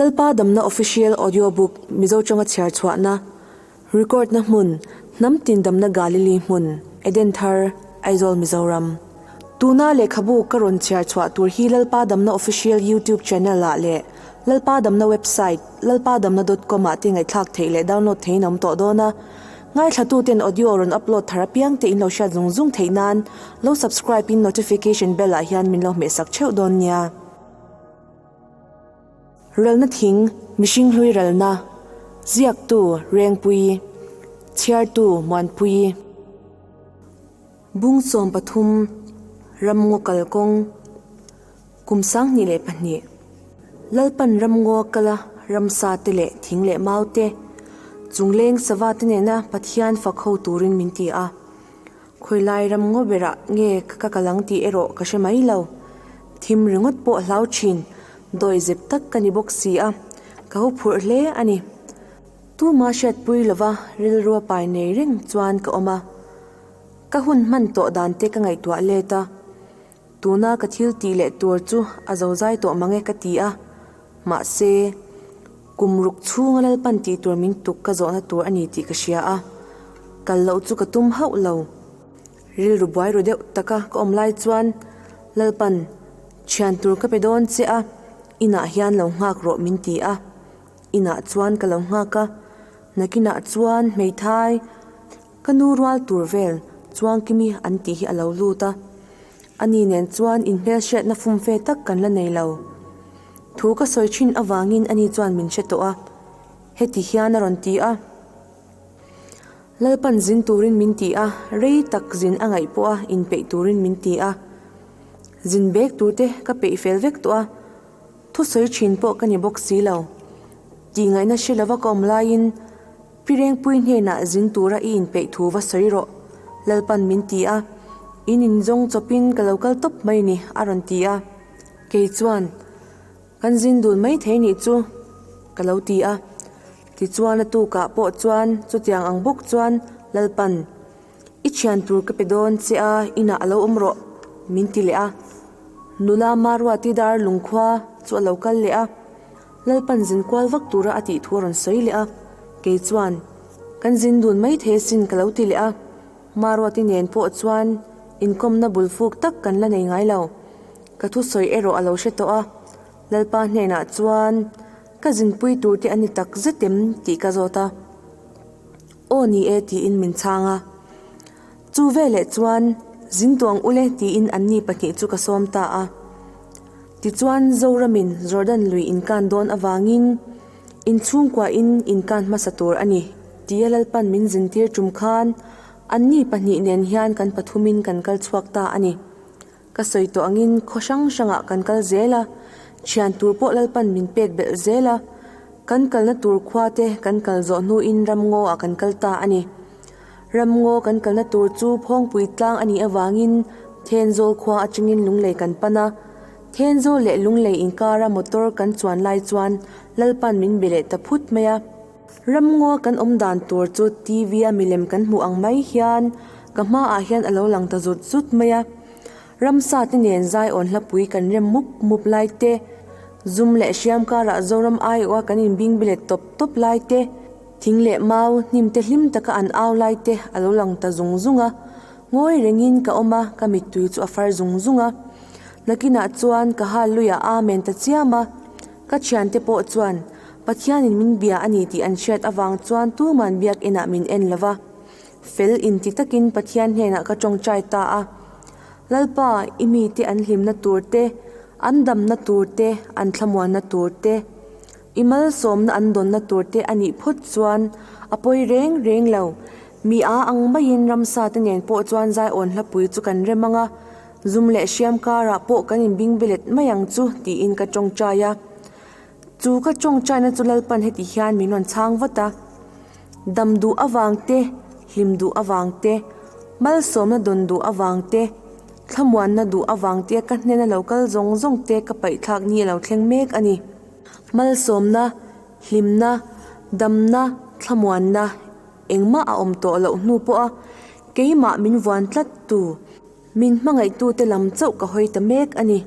Lalpa Damna Official Audio Book Mizo tawnga chhiar chhuahna, Record na hmun, Hnam tin damna Galili hmun, Eden Thar, Aizawl Mizoram. Tuna lehkhabu ka rawn chhiar chhuah tur hi Lalpa Damna Official YouTube Channel ah leh Lalpa Damna Website lalpadamna dot com ah te ngaihthlak theih leh download theihin a awm tawh dawn a. Ngaithlatuten audio rawn upload thar apiang te in lo hriat zung zung theih nan lo subscribe in notification bell ah hian min lo hmehsak theuh dawn nia. Ralna thing, mihring hlui ralna, ziaktu Rengpui, chhiartu Muanpui. Bung 13, Ramngaw kalkawng, Kum 2002, Lalpan ramngaw a kal a, ramsa te leh thing leh mau te, chungleng sava te nena Pathian fak ho turin min ti a. Khawilai ramngaw berah nge ka kal ang tih erawh ka hre mai lo. Thim ringawt pawh hlau thin, dawi zep tak ka ni bawk si a, ka hu phurh hle a ni. Tuma hriatpui lova rilru a pai nei reng chuan ka awm a. Ka hun hman tawh dan te ka ngaihtuah let a. Tuna ka thil tih leh tur chu a zozai tawh mang e ka ti a, mahse, kum ruk chhunga Lalpan tih tur min tuk ka zawhna tur a ni tih ka hria a, kal loh chu ka tum hauh lo. Rilru buai ru deuh taka ka awm lai chuan Lalpan thian tur ka pe dawn che a, inah hian lo nghak rawh min ti a, inah chuan ka lo nghak a, nakinah chuan hmeithai, Ka nu rual tur vel Chuangkimi an tih hi a lo lut a, ani nen chuan inhmelhriatna fumfe tak kan la nei lo. Thu ka sawi thin avangin ani chuan min hre tawh a, heti hian a rawn ti a. Lalpan zin turin min ti a, rei tak zin a ngaih pawh a inpeih turin min ti a. Zin bek turte ka peih fel vek tawh a, thu sawi thin pawh ka ni bawk si lo. Tih ngaihna hre lova ka awm laiin Pi Rengpui hnenah zin tura i inpeih thu va sawi rawh, Lalpan min ti a, in inzawng chawpin ka lo kal tawp mai ni, a rawn ti a. Kei chuan, Kan zin dun mai thei nih chu, ka lo ti a. Tichuan a tukah pawh chuan chutiang ang bawk chuan Lalpan, I thian tur ka pe dawn che a, inah a lo awm rawh, min ti leh a. Nula Maruati dar lungkhua chu a lo kal leh a. Lalpan zin kual vak tura a tih thu a rawn sawi leh a, kei chuan, Kan zin dun mai thei asin ka lo ti leh a, Maruati nen pawh chuan inkawmna bul fuk tak kan la nei ngai lo. Ka thusawi erawh a lo hre tawh a, Lalpa hnenah chuan ka zinpui tur te a ni tak zet em tih ka zawt a, Aw ni e tiin min chhang a. Chu veleh chuan zin tuang ule tiin anni pahnih chu ka sawm ta a. Tichuan Zoramin Jordan lui inkan dawn avangin inchhungkuahin inkan hmasa tur a ni tia Lalpan min zintir tum khan anni pahnih nen hian kan pathumin kan kal chhuak ta a ni. Ka sawi tawh angin khaw hrang hrangah kan kal zel a, thian tur pawh Lalpan min pek belh zel a, kan kalna tur khua te kan kal zawh hnuin ramngaw ah kan kal ta a ni. Ramngaw kan kalna tur chu Phawngpui tlang a nih avangin Thenzawl khua atangin Lunglei kan pan a. Thenzawl leh Lunglei inkara motor kan chuan lai chuan Lalpan min be leh ta phut mai a. Ramngaw kan awm dan tur chu TV a milem kan hmuh ang mai hian ka hmaah hian a lo lang ta zut zut mai a. Ramsa te nen zaiawn hlapui kan rem mup mup lai te, zum leh hriam karah Zoram aiawha kan inbing bilet tawp tawp lai te, Thing leh mau hnim te hlim taka an au lai te a lo lang ta zung zung a, ngawi rengin ka awm a, ka mittui chu a far zung zung a. Nakinah chuan ka hal luiah Amen ta chiam a, ka thiante pawh chuan Pathianin min bia a ni tih an hriat avang chuan tuman biakinah min en lo va. Fel inti takin Pathian hnenah ka tawngtai ta a, Lalpa, i mite an hlimna tur te, an damna tur te, an thlamuanna tur te, I malsawmna an dawnna tur te a nih phawt chuan a pawi reng reng lo. Mi a ang maiin ramsa te nen pawh chuan zaiawn hlapui chu kan rem ang a, zum leh hriam karah pawh kan inbing belet mai ang chu tiin ka tawngtai a. Chu ka tawngtaina chu Lalpan heti hian min rawn chhang vat a, Dam duh avang te, hlim duh avang te, malsawmna dawn duh avang te, thlamuanna duh avang te ka hnena lo kal zawng zawng te ka paihthlak ni a lo thleng mek a ni. Malsawmna, hlimna, damna, thlamuanna engmah a awm tawh loh hnu pawha keimah min vuan tlat tu, min hmangaihtute lam chauh ka hawi ta mek a ni.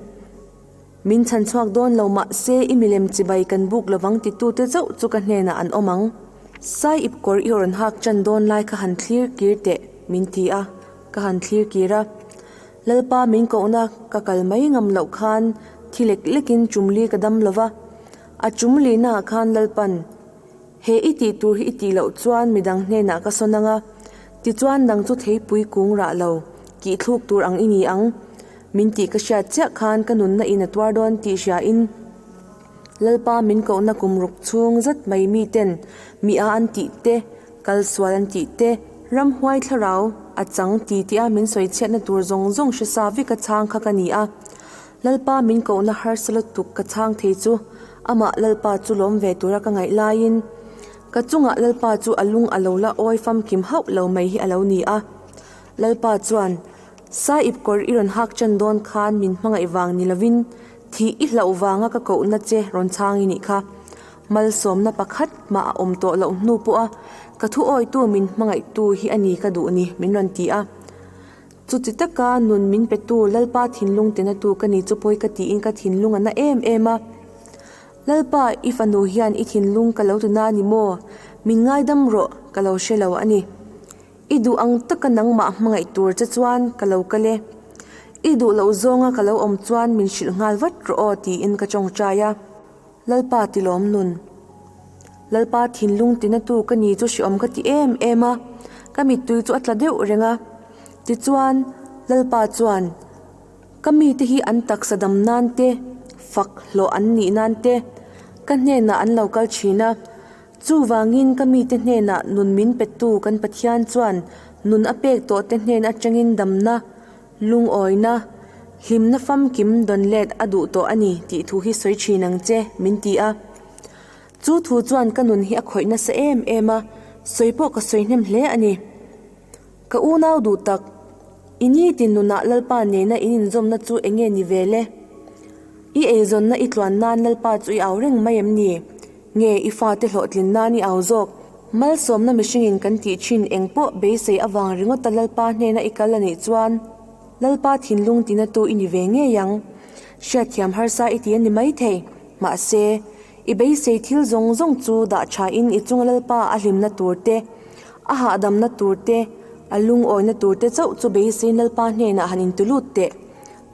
Min chhan chhuak dawn lo mah se i milem chibai kan buk lovang titute chauh chu ka hnenah an awm ang. Sai ip kawr i rawn hak ṭan dawn lai kha han thlir kir teh, min ti a, ka han thlir kir a. Lalpa min kohna ka kal mai ngam loh khan thi lek lekin chumli ka dam lo va, a chumlinaah khan Lalpan, He i tih tur hi i tih loh chuan midang hnenah ka sawn ang a, tichuan nang chu theipui kung rah lo, kih thluk tur ang i ni ang, min tih ka hriat chiah khan ka nunna in a tuar dawn tih hriain Lalpa min kohna kum ruk chhung zet mai miten mi a an tih te, kal sual an tih te, ramhuai thlarau a chang ti tia min sawi chhiatna tur zawng zawng hre sa vek a chhang kha ka ni a. Lalpa min kohna harsa lutuk ka chhang thei chu amah Lalpa chu lawm ve tura ka ngaih laiin ka chungah Lalpa chu a lung a lo la awi famkim hauh lo mai hi a lo ni a. Lalpa chuan, Sai ip kawr i rawn hak chan dawn khan min hmangaih vang ni lovin thih i hlauh vanga ka kohna che rawn chhang i nih kha. Malsawmna pakhat mah a awm tawh loh hnu pawha ka thu awitu min hmangaihtu hi a ni ka duh ni min rawn ti a. Chuti taka nun min petu Lalpa thinlung tinatu ka ni chu pawi ka tiin ka thinlung a na em em a. Lalpa i fanu hian i thinlung ka lo ti na ni maw? Min ngaidam rawh ka lo hre lo a ni. I duh ang taka nangmah hmangaih tur che chuan ka lo kal e. I duh loh zawnga ka lo awm chuan min hrilh nghal vat rawh aw tiin ka tawngtai a. Lalpa ti lawm nun. Lalpa thinlung tinatu ka ni chu hreawm ka ti em em a, ka mittui chu a tla deuh reng a. Tichuan, Lalpa chuan, Ka mite hi an taksa dam nan te, fak hlawh an nih nan te, ka hnenah an lo kal thin a. Chuvangin ka mite hnenah nun min petu kan Pathian chuan nun a pek tawh te hnen atangin damna, Lungawina, hlimna famkim dawn let a duh tawh a ni tih thu hi sawi thin ang che, min ti a. Chu thu chuan ka nun hi a khawih nasa em em a, sawi pawh ka sawi hnem hle a ni. Ka unau duh tak, i nitin nunah Lalpa nena in inzawmna chu eng nge ni ve le? I eizawnna i tluan nan Lalpa chu i au reng mai em ni? Nge i fate hlawhtlin nan i au zawk? Malsawmna mihringin kan tih thin eng pawh beisei avang ringawta Lalpa hnena i kal a nih chuan Lalpa thinlung tinatu i ni ve ngei ang. Hriatthiam harsa i ti a ni maithei. Mahse, i beisei thil zawng zawng chu dah thain i chunga Lalpa a hlimna tur te, a hahdamna tur te, a lungawina tur te chauh chu beiseiin Lalpa hnenah han intulut teh.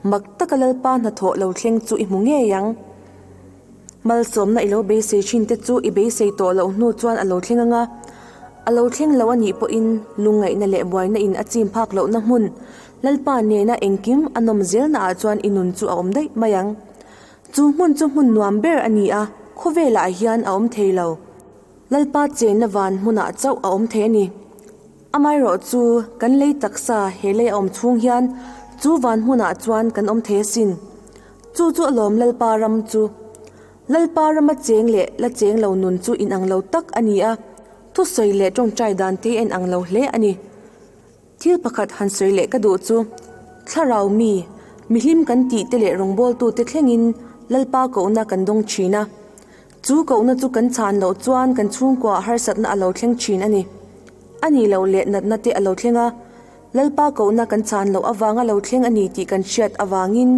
Mak taka Lalpa hnathawh lo thleng chu i hmu ngei ang. Malsawmna i lo beisei thin te chu i beisei tawh loh hnu chuan a lo thleng ang a, a lo thleng lo a nih pawhin lungngaihna leh buaina in a chim phak lohna hmun Lalpa nena engkim a nawm zelna ah chuan i nun chu a awm daih mai ang. Chu hmun chu hmun nuam ber a ni a, khawvelah hian a awm thei lo. Lalpa chenna van hmunah chauh a awm thei a ni. Amaherawh chu kan lei taksa he lei a awm chhung hian chu van hmunah chuan kan awm thei asin. Chu chu a lawm Lalpa ram chu. Lalpa rama cheng leh la cheng lo nun chu inang lo tak a ni a, thusawi leh tawngtai dan te hi a inang lo hle a ni. Thil pakhat han sawi leh ka duh chu, thlarau mi, mihlim kan tih te leh rawngbawltute thlengin Lalpa kohna kan dawng thin a. Chu kohna chu kan chhan loh chuan kan chhungkuaah harsatna a lo thleng thin a ni. A nih loh leh natna te a lo thleng a, Lalpa kohna kan chhan loh avanga lo thleng a ni tih kan hriat avangin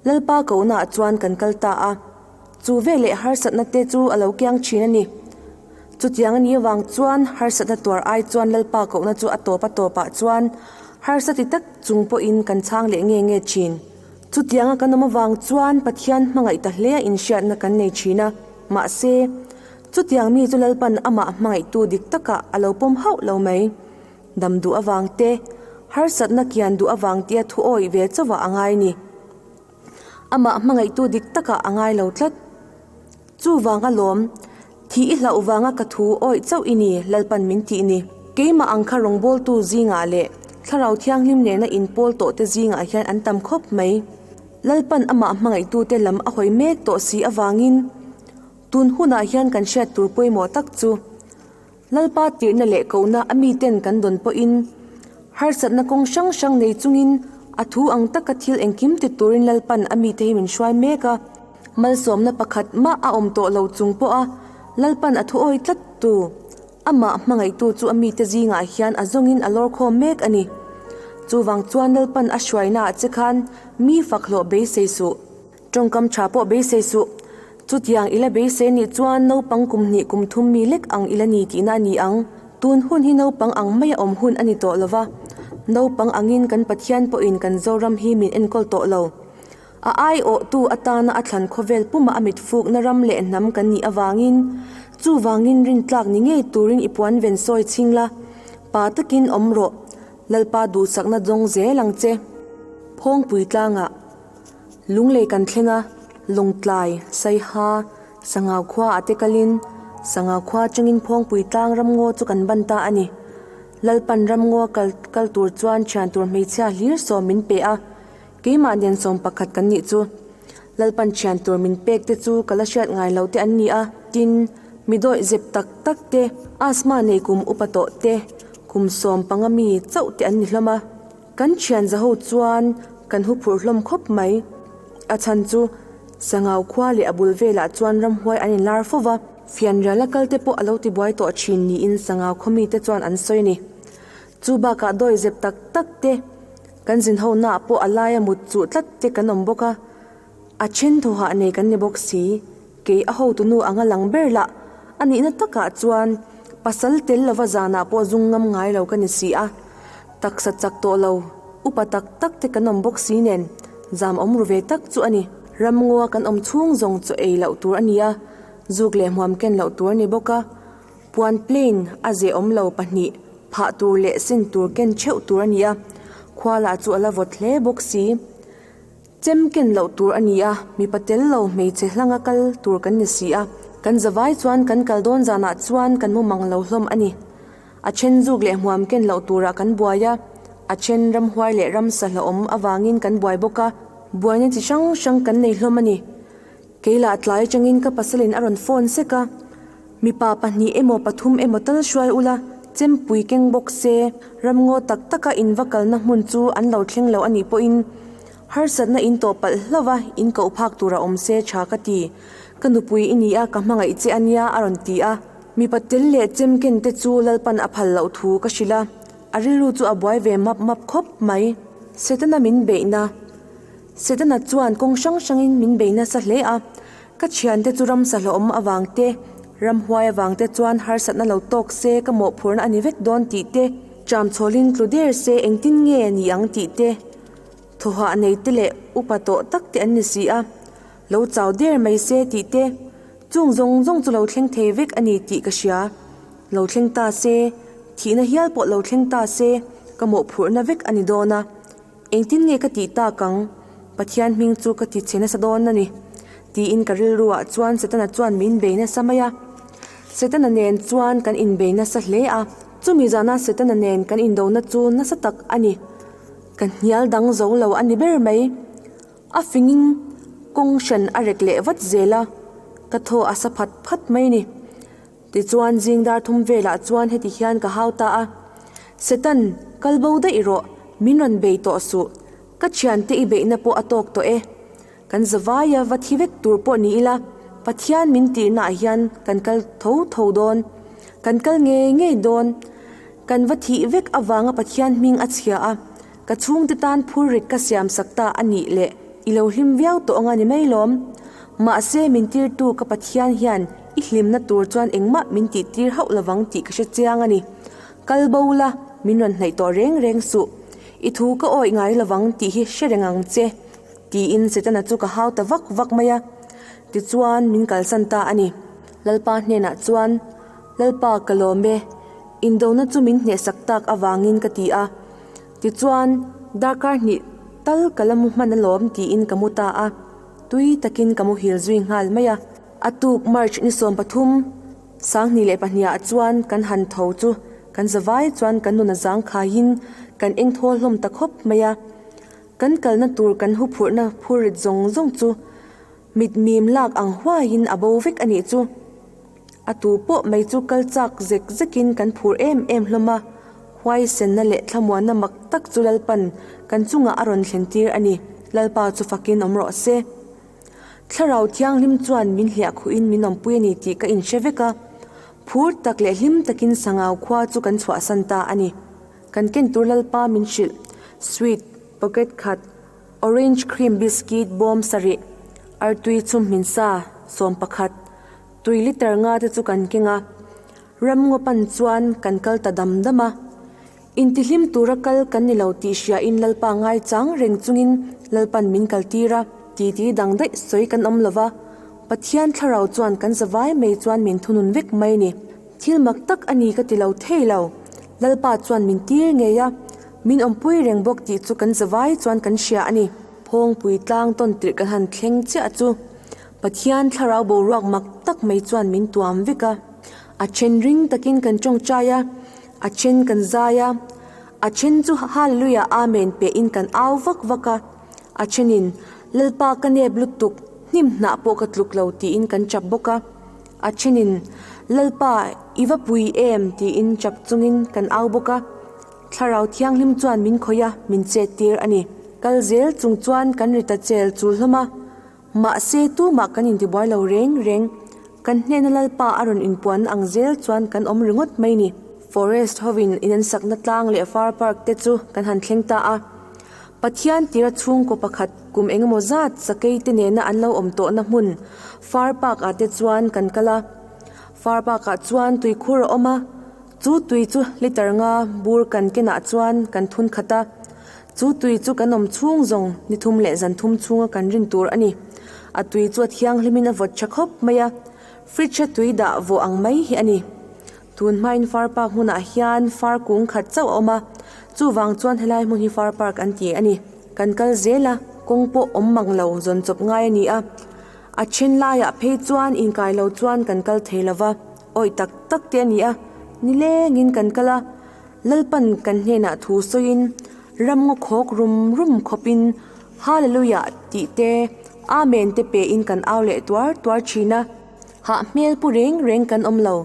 Lalpa kohnaah chuan kan kal ta a, chu veleh harsatna te chu a lo kiang thin a ni. Chutiang a nih avang chuan harsatna tuar ai chuan Lalpa kohna chu a tawp a tawpah chuan harsa ti tak chung pawhin kan chhang leh nge nge thin. Chutianga kan awm avang chuan Pathian hmangaih ta hle a inhriatna kan nei thin a, mahse, chutiang mi chu Lalpan amah hmangaihtu dik takah a lo pawm hauh lo mai. Dam duh avang te, harsatna kian duh avang tia thu awih ve chauhah a ngai ni. Amah hmangaihtu dik takah a ngai lo tlat. Chuvang a lawm, thih i hlauh vanga ka thu awih chauh i ni, Lalpan min tih ni. Keimah ang kha rawngbawltu zingah leh Thlarau Thianghlim nena inpawl tawh te zingah hian an tam khawp mai. Lalpan amah hmangaihtute lam a hawi mek tawh si avangin tun hunah hian kan hriat tur pawimawh tak chu Lalpa tirhna leh kohna a miten kan dawn pawhin harsatna kawng hrang hrang nei chungin a thu ang taka thil engkim ti turin Lalpan a mite hi min hruai mek a. Malsawmna pakhat mah a awm tawh lo chung pawha Lalpan a thu awi tlat tu, amah hmangaihtu chu a mite zingah hian a zawngin a lawr khawm mek a ni. Chuvang chuan Lalpan a hruainaah che khan mi fak hlawh beisei suh. Tawngkam tha pawh beisei suh. Chutiang i la beisei nih chuan naupang kum hnih kum thum mi lek ang i la ni tihna a ni ang. Tun hun hi naupang ang maia awm hun a ni tawh lo va, naupang angin kan Pathian pawhin kan Zoram hi min enkawl tawh lo. A aiawhtu atana a thlan khawvel puma a mit fukna ram leh hnam kan nih avangin, chuvangin rintlak ni ngei turin i puan ven sawi chhing la, pa takin awm rawh, Lalpa duhsakna dawng zel ang che. Phawngpui tlangah Lunglei kan thleng a, Lawngtlai, Saiha, Sangau khua ah te kalin Sangau khua atangin Phawngpui tlang ramngaw chu kan ban ta a ni. Lalpan ramngaw kal kal tur chuan thian tur hmeichhia hlir sawm min pe a, keimah nen sawm pakhat kan nih chu. Lalpan thian tur min pek te chu ka la hriat ngai lo te an ni a, tin, mi dawih zep tak tak te, asthma nei kum upa tawh te, kum 15 mi chauh te an ni hlawm a. Kan thian zaho chuan kan hu phurh hlawm khawp mai. A chhan chu Sangau khua leh a bul velah chuan ramhuai an inlar fo va, fianriala kal te pawh a lo tibuai tawh thin niin Sangau khaw mite chuan an sawi a ni. Chu bakah dawi zep tak tak te, kan zin ho naah pawh a laia mut chuh tlat te kan awm bawk a, a then thawhah nei kan ni bawk si. Kei a hotunu anga lang ber lah a nihna takah chuan pasal tel lova zanah pawh zung ngam ngai lo ka ni si a, taksa chak tawh lo, upa tak tak te kan awm bawk si nen zam awm ru ve tak chu a ni. Ramngaw kan awm chhung zawng chaw ei loh tur a ni a, zuk leh hmuam ken loh tur a ni bawk a, puan plain a zeh awm lo pahnih phah tur leh sin tur ken theuh tur a ni a, khua lah chu a la vawt hle bawk si. Chem ken loh tur a ni a, mipa tel lo hmeichhe hlanga kal tur kan ni si a, kan zavai chuan kan kal dawn zanah chuan kan mu mang lo hlawm a ni. A then zuk leh hmuam ken loh turah kan buai a, a then ramhuai leh ramsa hlauhawm avangin kan buai bawk a, buaina chi hrang hrang kan nei hlawm a ni. Kei lah tlai atangin ka pasalin a rawn phone sek a, mipa pahnih emaw pathum emaw tal hruai ula, chempui keng bawk se, ramngaw tak taka in va kalna hmun chu an lo thleng lo a nih pawhin harsatna in tawh palh hlauh a, in koh phak tur a awm se tha ka ti. Ka nupui i ni a, ka hmangaih che a nia a rawn ti a. Mipa tel leh chem ken te chu Lalpan a phal loh thu ka hrilh a, a rilru chu a buai ve map map khawp mai. Setana min beihna. Setana chuan kawng hrang hrangin min bei nasa hle a, ka thiante chu ramsa hlauhawm avang te, ramhuai avang te chuan harsatna lo tawk se ka mawhphurna a ni vek dawn tih te, ṭamchhawlin tlu der se engtin nge ni ang tih te, thawhah nei te leh upa tawh tak te an ni si a, lo chau der mai se tih te, chung zawng zawng chu lo thleng thei vek a ni tih ka hria. Lo thleng ta se, thihna hial pawh lo thleng ta se ka mawhphurhna vek a ni dawn a. Engtin nge ka tih tak ang? Pathian hming chu ka ti chhe nasa dawn a ni, tiin ka rilruah chuan Setana chuan min bei nasa mai a. Setana nen chuan kan inbei nasa hle a, chumi zana Setana nen kan indona chu nasa tak a ni. Ka hnial dang zo lo a ni ber mai. A fingin kawng hran a rek leh vat zel a, ka thaw a sa phat phat mai a ni. Tichuan zing dar thum velah chuan heti hian ka hau ta a, Satan, kal bo daih rawh, min rawn bei tawh suh, ka thiante i beihna pawh a tawk tawh e. Kan zavaia va thi vek tur pawh ni ila, Pathian min tihnaah hian kan kal tho tho dawn, kan kal ngei ngei dawn. Kan va thih vek avanga Pathian hming a chhia a, ka chhungte tan phurrit ka siamsak ta a nih leh i lo hlim viau tawh anga ni mai lawm. Mahse min tirtu ka Pathian hian i hlimna tur chuan engmah min tih tir hauh lovang tih ka hre chiang a ni. Kal bo la, min rawn hnaih tawh reng reng suh. I thu ka awih ngai lovang tih hi hre reng ang che, tiin Setana chu ka hau ta vak vak mai a. Tichuan min kalsan ta a ni. Lalpa hnenah chuan, Lalpa ka lawm e, indona chu min hnehsak tak avangin ka ti a. Tichuan darkar hnih tal ka la mu hman alawm tiin ka mu ta a. Tui takin ka muhil zui nghal mai a. A tuk March ni 13, 2002 ah chuan kan han tho chu kan zavai chuan kan nun a zang khaiin kan eng thawl hlawm ta khawp mai a. Kan kalna tur kan huphurhna phurrit zawng zawng chu mit mim lak ang huaiin a bo vek a nih chu. A tu pawh mai chu kal chak zek zekin kan phur em em hlawm a, huaisenna leh thlamuanna mak tak chu Lalpan kan chungah a rawn thlen tir a ni, Lalpa chu fakin awm rawh se. Thlarau Thianghlim chuan min hliah khuhin min awmpui a ni tih ka inhre vek a, phur tak leh hlim takin Sangau khua chu kan chhuahsan ta a ni. Kan ken tur Lalpa min hrilh, sweet, pocket khat, orange cream biscuit bawm sarih. Artui chhum hmin sa 11, tui liter nga te chu kan keng a. Ramngaw pan chuan kan kal ta dam dam a. Intihlim tura kal kan ni lo tih hriain Lalpa ngaichang reng chungin Lalpan min kaltir a, titi dang daih sawi kan awm lova, Pathian thlarau chuan kan zavai mai chuan min thunun vek mai a ni. Thil mak tak a ni ka ti lo thei lo. Lalpa chuan min tir ngei a, min awmpui reng bawk tih chu kan zavai chuan kan hria a ni. Phawngpui tlang tawn tirh kan han thleng chiah chu Pathian thlarau boruak mak tak mai chuan min tuam vek a. A then ring takin kan tawngtai a, a then kan zai a, a then chu Hallelujah Amen pehin kan au vak vak a, a thenin Lalpa ka nep lutuk hnim hnah pawh ka tluk lo tiin kan chap bawk a, a thenin Lalpa i va pui em tiin chap chungin kan au bawk a. Thlarau Thianghlim chuan min khawih a, min chet tir a ni. Kal zel chung chuan kan ri ta chel chul hlawm a. Mahse, tumah kan intibuai lo reng reng. Kan hnena Lalpa a rawn inpuanna ang zel chuan kan awm ringawt mai ni. Forest hovin in an sakna tlang leh far park te chu kan han thleng ta a. Pathian tira chhungkaw pakhat kum engemaw zat sakei te nena an lo awm tawhna hmun far park ah te chuan kan kal a. Far park ah chuan tuikhur a awm a. Chu tui chu liter nga bur kan kenah chuan kan thun khat a, chu tui chu kan awm chhung zawng ni thum leh zan thum chhunga kan rin tur a ni. A tui chu a thianghlimin a vawt tha khawp mai a, fridge a tui dah vawh ang mai hi a ni. Tun hmain far park hmunah hian far kung khat chauh a awm a, chuvang chuan helai hmun hi far park an ti a ni. Kan kal zel a, kawng pawh awm mang lo zawn chawp ngai a ni a, a then laiah phei chuan inkai lo chuan kan kal thei lo va. Awih tak tak te a ni a, nilengin kan kal a, Lalpan kan hnenah thu sawiin ramngaw khawk rum rum khawpin Hallelujah tih te, Amen te pein kan au leh tuar tuar thin a, hah hmel pu reng reng kan awm lo,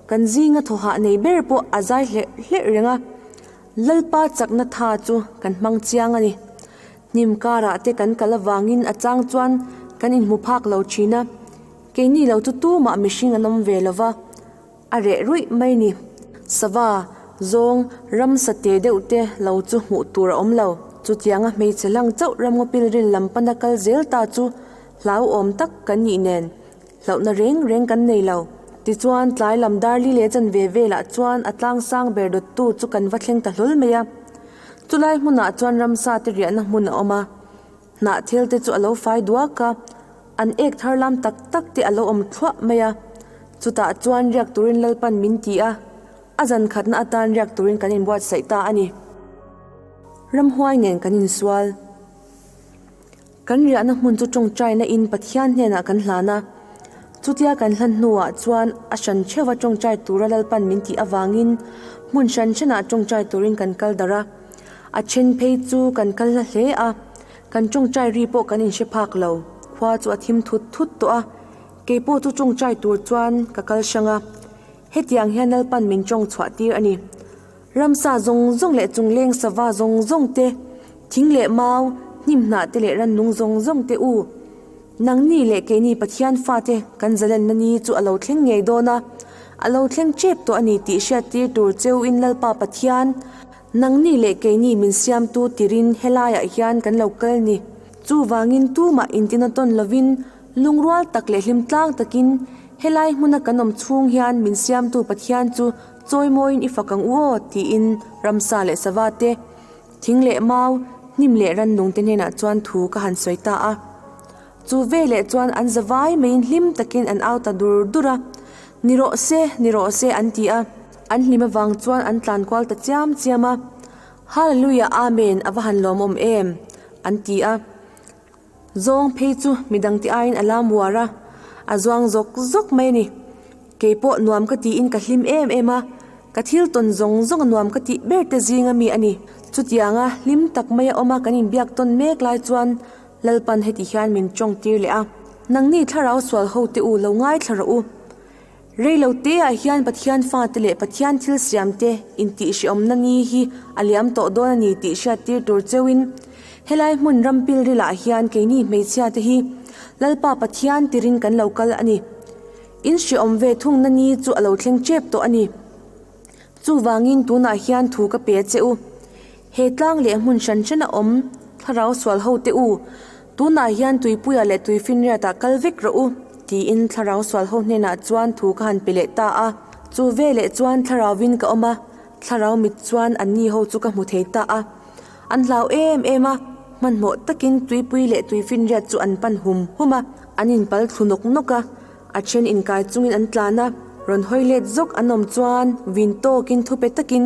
kan zinga thaw hah nei ber pawh a zai hlerh hlerh reng a, Lalpa chakna tha chu kan hmang chiang a ni. Hnim karah te kan kal avangin a chang chuan kan inhmu phak lo thin a. Keini lo chu tumah mihring an awm ve lo va, a reh ruih mai ni. Sava, zawng, ramsa te deuh te lo chu hmuh tur a awm lo. Chutianga hmeichhe hlang chauh ramngaw pilril lam pana kal zel ta chu hlauhawm tak kan nih nen hlauhna reng reng kan nei lo. Tichuan tlai lam darli leh chanve velah chuan a tlang sang ber dawttu chu kan va thleng ta hlawl mai a. Chulai hmunah chuan ramsa te riahna hmun a awm a. Hnah thil te chu a lo fai duak a, an ek thar lam tak tak te a lo awm thluah mai a. Chutah chuan riak turin Lalpan min ti a, a zan khatna atan riak turin kan inbuatsaih ta a ni. Ramhuai nen kan insual. Kan riahna hmun chu tawngtaina in Pathian hnenah kan hlan a. Chutia kan hlan hnuah chuan a hran theuha tawngtai tura Lalpan min tih avangin hmun hran hranah tawngtai turin kan kal darh a. A then phei chu kan kal hla hle a, kan tawngtai ri pawh kan inhre phak lo. Khua chu a thim thut thut tawh a, kei pawh chu tawngtai tur chuan ka kal hrang a. Hetiang hian Lalpan min tawng chhuah tir a ni. Ramsa zawng zawng leh chungleng sava zawng zawng te, thing leh mau, hnim hnah te leh rannung zawng zawng te u. Nangni leh keini Pathian fate kan zalenna ni chu a lo thleng ngei dawn a, a lo thleng tep tawh a ni tih hriattir tur cheuin Lalpa Pathian, Nangni leh keini min siamtu tirin helaiah hian kan lo kal ni. Chuvangin tumah intina tawn lovin lungrual tak leh hlim tlang takin helai hmuna kan awm chhung hian min siamtu Pathian chu chawimawiin i fak ang u aw tiin ramsa leh sava te, thing leh mau, hnim leh rannung te hnenah chuan thu ka han sawi ta a. Chu veleh chuan an zavai maiin hlim takin an au ta dur dur a, Ni rawh se, ni rawh se an ti a. An hlim avang chuan an tlan kual ta chiam chiam a, Hallelujah Amen a va han lawmawm em! an ti a. Zawng phei chu midang te aiin a lam uar a, a zuang zawk zawk mai a ni. Kei pawh nuam ka tiin ka hlim em em a, ka thil tawn zawng zawng a nuam ka tih ber te zinga mi a ni. Chutianga hlim tak maia awma kan inbiak tawn mek lai chuan Lalpan heti hian min tawng tir leh a, Nangni thlarau sual ho te u lo ngaithla rawh u. Rei lo te ah hian Pathian fate leh Pathian thil siam te intihhriawmna ni hi a liam tawh dawn a ni tih hriat tir tur cheuhin helai hmun ram pilril ah hian keini hmeichhia te hi Lalpa Pathian tirin kan lo kal a ni. In hriawm ve thungna ni chu a lo thleng tep tawh a ni. Chuvangin tunah hian thu ka pe che u. He tlang leh hmun hran hran a awm thlarau sual ho te u. Tunah hian tuipuiah leh tuifinriatah kal vek rawh u, tiin thlarau sual ho hnenah chuan thu ka han pe leh ta a. Chu veleh chuan thlarauvin ka awm a, thlarau mit chuan anni ho chu ka hmu thei ta a. An hlau em em a, hmanhmawh takin tuipui leh tuifinriat chu an pan hum hum a, an inpal thlu nawk nawk a, a then inkai chungin an tlan a, rawn hawi let zawk an awm chuan vin tawkin thupe takin,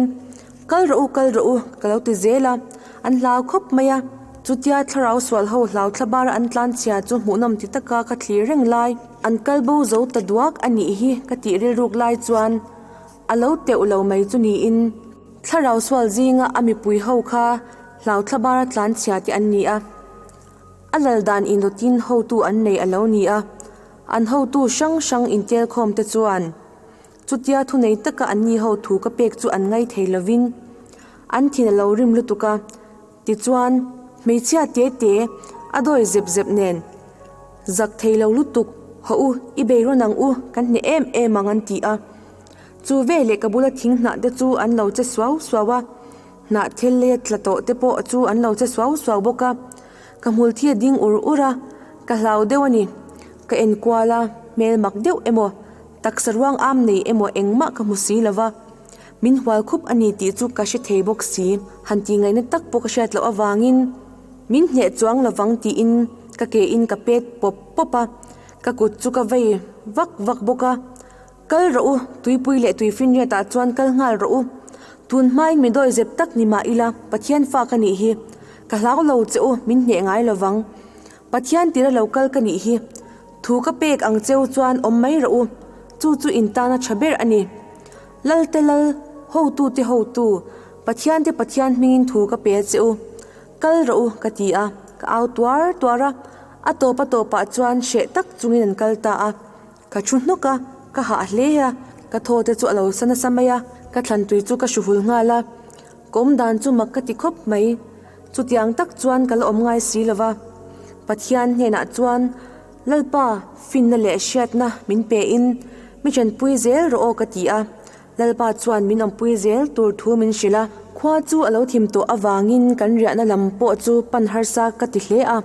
Kal rawh u, kal rawh u, ka lo ti zel a, an hlau khawp mai a. Chutia thlarau sual ho hlau thla bara an tlan chhia chu hmuhnawm ti taka ka thlir reng lai, an kal bo zo ta duak a nih hi ka tih rilruk lai chuan a lo teuh lo mai chu niin thlarau sual zinga a mipui ho kha hlau thla bara tlan chhia te an ni a. A lal dan indawtin hotu an nei a lo ni a, an hotu hrang hrang intelkhawm te chuan Chutia thunei taka anni ho thu ka pek chu an ngai thei lovin an thin a lo rim lutuk a, tichuan hmeichhia te te a dawi zep zep nen zak thei lo lutuk haw u i bei rawn ang u kan hneh em em ang an ti a. Chu veleh ka bula thing hnah te chu an lo che suau suau a, hnah thil leia tla tawh te pawh chu an lo che suau suau bawk a, ka hmul thi a ding ur ur a, ka hlau deuh a ni, ka enkual a hmel mak deuh emaw Taksa ruang am nei emaw engmah ka hmu si lo va, min hual khup a ni tih chu ka hre thei bawk si. Han tih ngaihna tak pawh ka hriat loh avangin min hneh chuang lo vang tiin ka ke in ka pet pawp pawp a, ka kut chu ka vei vak vak bawk a. Kal rawh u, tuipui leh tuifinriat ah chuan kal nghal rawh u. Tun hmain mi dawi zep tak ni mah ila Pathian fa ka nih hi. Ka hlau lo che u, min hneh ngai lo vang. Pathian tira lo kal ka nih hi. Thu ka pek ang cheu chuan awm mai rawh u, chu chu in tana tha ber a ni. Lalte lal, hotute hotu, Pathiante Pathian hmingin thu ka pe a che u. Kal rawh u, ka ti a, ka au tuar tuar a, a tawp a tawpah chuan hreh tak chungin an kal ta a. Ka thu hnawk a, ka hah hle a, ka thaw te chu a lo sa nasa mai a, ka thlan tui chu ka hru hul nghal a, ka awm dan chu mak ka ti khawp mai. Chutiang tak chuan ka la awm ngai si lo va, Pathian hnenah chuan Lalpa finna leh hriatna min pein mi ṭanpui zel rawh aw ka ti a, Lalpa chuan min awmpui zel tur thu min hrilh a. Khua chu a lo thim tawh avangin kan riahna lam pawh chu pan harsa ka ti hle a,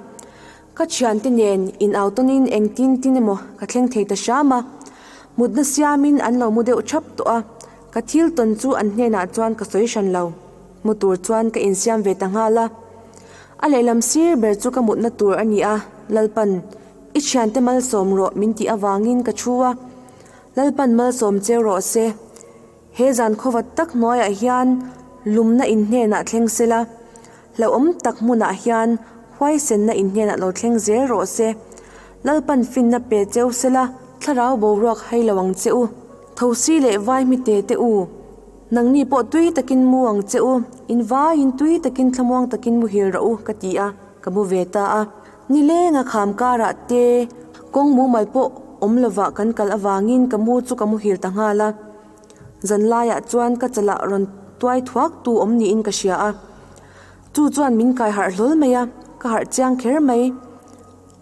ka thiante nen inau tawnin engtin tin emaw ka thleng thei ta hram a, mutna siamin an lo mu deuh thap tawh a, ka thil tawn chu an hnenah chuan ka sawi hran lo. Mu tur chuan ka insiam ve ta nghal a. A lehlam sir ber chu ka mutna tur a ni a, Lalpan, I thiante malsawm rawh min tih avangin ka thu a. Lalpan malsawm cheu rawh se. He zan khawvat tak hnuaiah hian lumna in hnenah thleng se la, hlauhawm tak hmunah hian huaisenna in hnenah lo thleng zel rawh se. Lalpan finna pe cheu se la, thlarau boruak hai lo ang che u. Thosi leh vaihmite te u. Nangni pawh tui takin mu ang che u, in vaiin tui takin thlamuang takin muhil rawh u, ka ti a, ka mu ve ta a. Nilenga kham karah te kawng mumal pawh awm lovah kan kal avangin ka mu chu ka muhil ta nghal a. Zanlaiah chuan ka chalah rawn tuai thuak tu awm niin ka hria a. Chu chuan min kai harh hlawl mai a, ka harh chiang kher mai.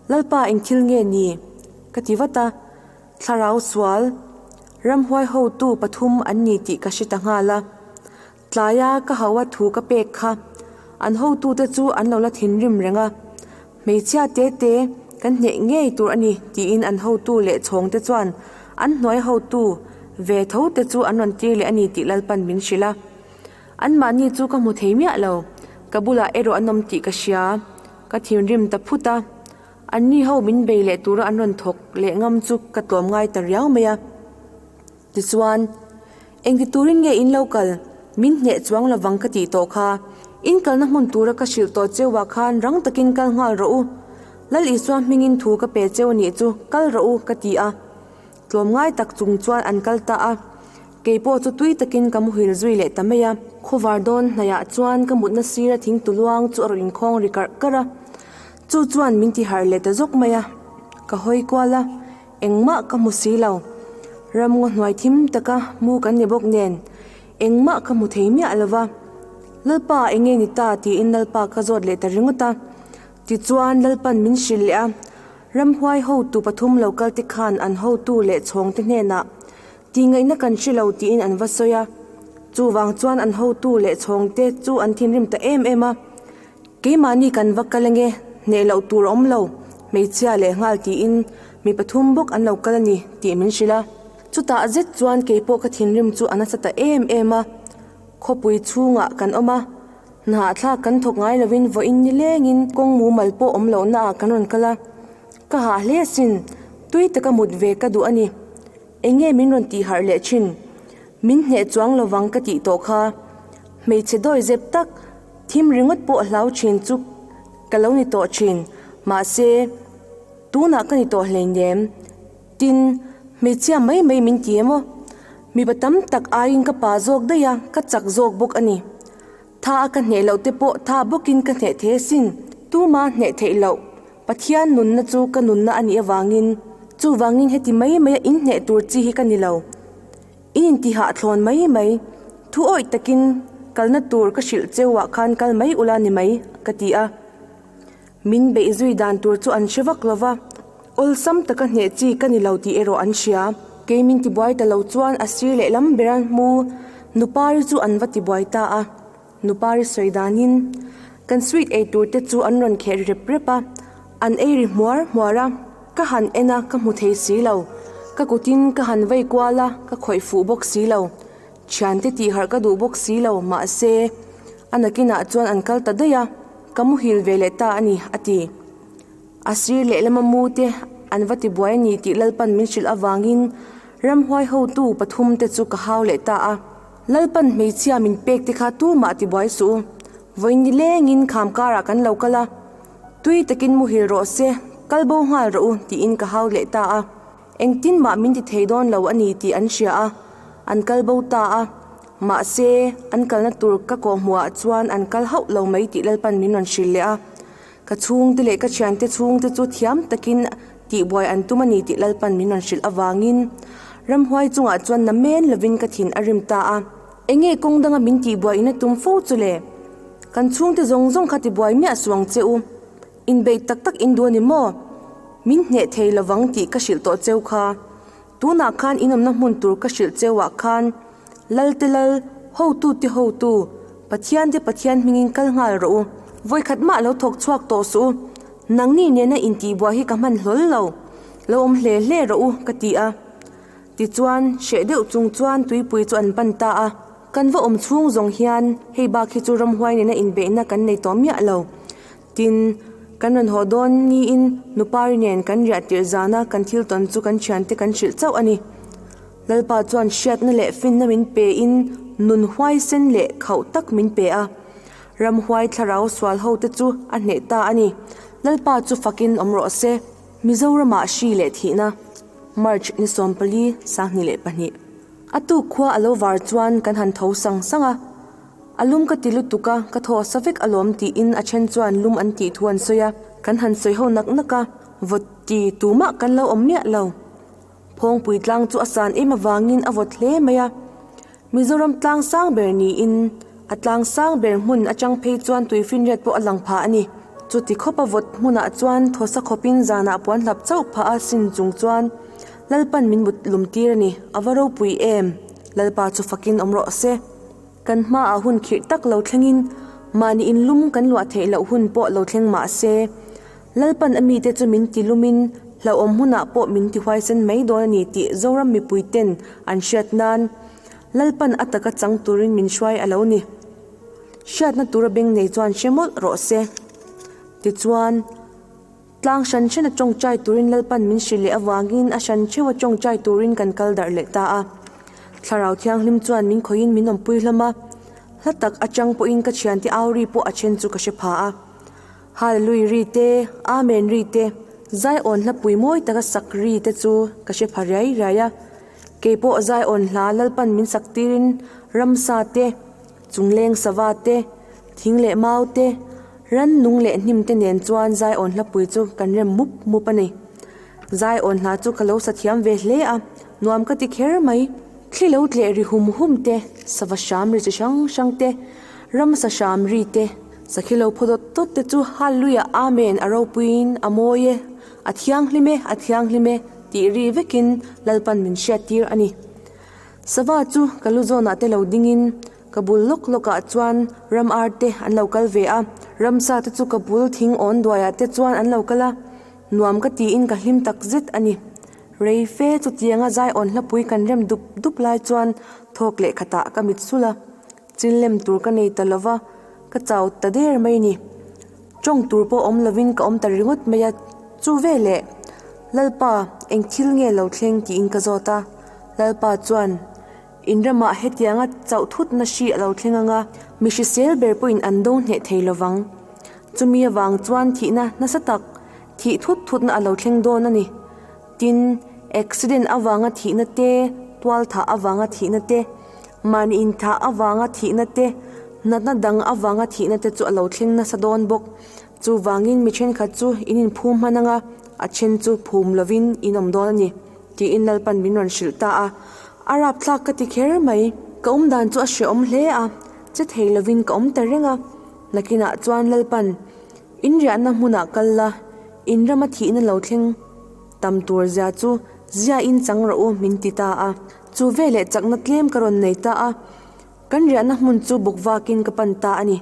Lalpa eng thil nge ni? ka ti vat a. Thlarau sual, ramhuai hotu pathum an ni tih ka hre ta nghal a. Tlaia ka haua thu ka pek kha an hotute chu an lo la thinrim reng a, hmeichhia te te kan hneh ngei tur a ni tiin an hotu leh chhawngte chuan an hnuai hotu ve tho te chu an rawn tir leh a ni tih Lalpan min hrilh a. Anmahni chu ka hmu thei miah lo, ka bulah erawh an awm tih ka hria, ka thinrim ta phut a. Anni ho min bei leh tura an rawn thawk leh ngam chu ka tlawm ngai ta riau mai a. Tichuan, engti turin nge in lo kal? Min hneh chuang lovang ka tih tawh kha. In kalna hmun tura ka hrilh tawh cheu ah khan rang takin kal nghal rawh u. Lal Isua hmingin thu ka pe cheu anih chu kal rawh u ka ti a. Tlawm ngai tak chung chuan an kal ta a. Kei pawh chu tui takin ka muhil zui leh ta mai a. Khuavar dawn hnaiah chuan ka mutna sira thingtu luang chu a rawn inkhawng ri karh karh a. Chu chuan min ti harh leh ta zawk mai a, ka hawi kual a, engmah ka hmu si lo. Ramngaw hnuai thim taka mu kan ni bawk nen, engmah ka hmu thei miah lo va. Lalpa eng nge ni ta tiin Lalpa ka zawt leh ta ringawt a. Tichuan Lalpan min hrilh leh a, ramhuai hotu pathum lo kal te khan an hotu leh chhawngte hnenah Tihngaihna kan hre lo tiin an va sawi a, chuvang chuan an hotu leh chhawngte chu an thinrim ta em em a. Keimahni kan va kal ange, Hneh loh tur a awm lo, hmeichhia leh nghal tiin mi pathum bawk an lo kal a ni tih min hrilh a. Chutah zet chuan keipawh ka thinrim chu a nasa ta em em a. Khawpui chhungah kan awm a, hnahthlak kan thawk ngai lovin vawiin ni lengin kawng mumal pawh awm lohnaah kan rawn kal a. Ka hah hle asin, tui taka mut ve ka duh a ni. Eng nge min rawn tih harh leh thin? Min hneh chuang lovang ka tih tawh kha. Hmeichhe dawi zep tak, thim ringawt pawh hlau thin chu ka lo ni tawh thin. Mahse, tunah ka ni tawh hleinem. Tin, hmeichhia mai mai min ti emaw? Mipa tam tak aiin ka pa zawk daih a, ka chak zawk bawk a ni. Tha a ka hneh loh te pawh tha bawkin ka hneh thei asin. Tuma hneh theih loh, Pathian nunna chu ka nunna a nih avangin, chuvangin heti mai maia inhneh tur chi hi ka ni lo. In intihah thlawn mai mai, thu awih takin kalna tur ka hrilh cheuah khan kal mai ula ni mai, ka ti a. Min beih zui dan tur chu an hre vak lo va, awlsam taka hneh chi ka ni lo tih erawh an hria. Kei min tibuai ta lo chuan a sir lehlam bera hmu Nupari chu an va tibuai ta a. Nupari sawi danin kan sweet ei tur te chu an rawn kheh rep rep a, an ei ri hmuar hmuar a, ka han en a ka hmu thei si lo, ka kutin ka han vei kual a ka khawih fuh bawk si lo, thiante tih harh ka duh bawk si lo mahse a nakinah chuan an kal ta daih a, ka muhil ve leh ta a ni a ti. A sir lehlama mu te an va tibuai a ni tih Lalpan min hrilh avangin ramhuai hotu pathum te chu ka hau leh ta a. Lalpan hmeichhia min pek te kha tumah tibuai suh u. Vawiin ni lengin kham karah kan lo kal a, tui takin muhil rawh se, kal bo nghal rawh u tiin ka hau leh ta a. Engtin mah min ti thei dawn lo a ni tih an hria a, an kal bo ta a. Mahse, an kalna tur ka kawhhmuhah chuan an kal hauh lo mai tih Lalpan min rawn hrilh leh a. Ka chhungte leh ka thiante chhungte chu thiam takin tihbuai an tum a ni tih Lalpan min rawn hrilh avangin ramhuai chungah chuan na men lovin ka thin a rim ta a. Enge kawng danga min tihbuai in a tum fo chu le? Kan chhungte zawng zawng kha tibuai miah suh ang che u. Inbeih tak tak in duh a ni maw? Min hneh thei lovang tih ka hrilh tawh cheu kha. Tunah khan inawmna hmun tur ka hrilh cheuah khan Lalte Lal, Hotute Hotu, Pathiante Pathian hmingin kal nghal rawh u. Vawikhat mah lo thawk chhuak tawh suh u. Nangni nena intihbuai hi ka hman hlawl lo. Lo awm hle hle rawh u, ka ti a. Tichuan, hreh deuh chung chuan tuipui chu an pan ta a. Kan va awm chhung zawng hian hei bak hi chu ramhuai nena inbeihna kan nei tawh miah lo. Tin, kan rawn haw dawn niin Nupari nen kan riah tirh zana kan thil tawn chu kan thiante kan hrilh chauh a ni. Lalpa chuan hriatna leh finna min pein nun huaisen leh khauh tak min pe a. Ramhuai thlarau sual ho te chu a hneh ta a ni. Lalpa chu fakin awm rawh se. Mizoramah hri leh thihna, March ni 14, 2002. A tuk khua a lo var chuan kan han tho sang sang a. A lum ka ti lutuk a, ka thaw sa vek alawm tiin a then chuan lum an tih thu an sawi a, kan han sawi ho nak nak a, vawt ti tumah kan lo awm miah lo. Phawngpui tlang chu a san em avangin a vawt hle mai a, Mizoram tlang sang ber niin a tlang sang ber hmun atang phei chuan tuifinriat pawh a lang phah a ni. Chuti khawp a vawt hmunah chuan thaw sa khawpin zanah puan hlap chauh phah a sin chung chuan Lalpan min mut lum tir a ni, a va ropui em? Lalpa chu fakin awm rawh se. Kan hmaah hun khirh tak lo thlengin mahni inlum kan luah theih loh hun pawh lo thleng mah se, Lalpan a mite chu min ti lumin hlauhawm hunah pawh min ti huaisen mai dawn a ni tih Zoram mipuiten an hriat nan Lalpan a taka chang turin min hruai a lo ni. Hriatna tura beng nei chuan hre mawlh rawh se. Tichuan. Tlang hran hrena tawngtai turin Lalpan min hrilh leh avangin a hran theuha tawngtai turin kan kal darh leh ta a. Thlarau Thianghlim chuan min khawihin min awmpui hlawm a, hla tak atang pawhin ka thiante au ri pawh a then chu ka hre pha a. Hallelui ri te, Amen ri te, Zion hla pui mawi taka sak ri te chu ka hre pha riai riai a. Kei pawh Zion hla Lalpan min sak tirin ramsa te, Chungleng sava te, thing leh mau te, rannung leh hnim te nen chuan Zion hlapui chu kan rem mup mup a ni. Zion hla chu ka lo sa thiam ve hle a, nuam ka ti kher mai. Thli lo tleh ri hum hum te, sava hram ri chi hrang hrang te, ramsa hram ri te, sakhi lo phaw dawt dawt te chu Hallelujah Amen a ropuiin a mawi e, a thianghlim e, a thianghlim e tih ri vekin Lalpan min hriattir a ni. Sava chu ka lu zawnah te lo dingin. Ka bul lawk lawkah chuan ram ar te an lo kal ve a, ramsa te chu ka bul thing awn duaiah te chuan an lo kal a, nuam ka tiin ka hlim tak zet a ni. Rei fe chutianga zai awn hlapui kan rem dup dup lai chuan thawk leh khatah ka mit sulh a, chin lem tur ka nei ta lova, ka chau ta der mai ni. Tawng tur pawh awm lovin ka awm ta ringawt mai a, chu veleh Lalpa eng thil nge lo thleng tiin ka zawt a, Lalpa chuan In ramah hetianga chauh thutna hri a lo thleng ang a, mi hrisel ber pawhin an do hneh thei lo vang. Chumi avang chuan thihna nasa tak, thih thut thutna a lo thleng dawn a ni. Tin, accident avanga thihna te, tualthah avanga thihna te, mahni inthah avanga thihna te, natna dang avanga thihna te chu a lo thleng nasa dawn bawk. Chuvangin mi thenkhat chu in inphum hman ang a, a then chu phum lovin in awm dawn a ni. Tiin Lalpan min rawn hrilh ta a, a rapthlak ka ti kher mai. Ka awm dan chu a hrehawm hle a, che thei lovin ka awm ta reng a. Nakinah chuan Lalpan, In riahna hmunah kal la, in rama thihna lo thleng tam tur zia chu ziain chang rawh u min ti ta a. Chu veleh chakna tlem ka rawn nei ta a, kan riahna hmun chu bawk vakin ka pan ta a ni.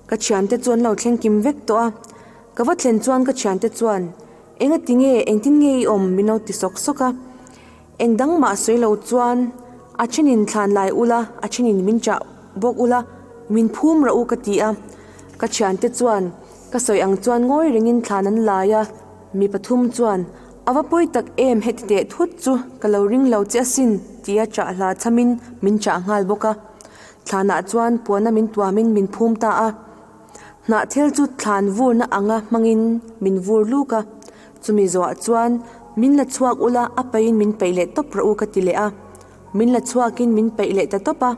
Ka thiante chu an lo thleng kim vek tawh a, ka va thlen chuan ka thiante chuan, Enga ti nge, engtin nge i awm? min lo ti sawk sawk a. Eng dang mah sawi lo chuan a thenin thlan lai ula, a thenin min chah bawk ula, min phum rawh u ka ti a. Ka thiante chuan ka sawi ang chuan ngawi rengin thlan an lai a, mi pathum chuan a va pawi tak em heti teh thut chu ka lo ring lo che asin tia chah hla chhamin min chah nghal bawk a. Thlanah chuan puana min tuamin min phum ta a. Hnah thil chu thlan vurna anga hmangin min vur luk a, chumi zawhah chuan min la chhuak ula a peihin min peih leh tawp rawh u ka ti leh a, min la chhuakin min peih leh ta tawp a,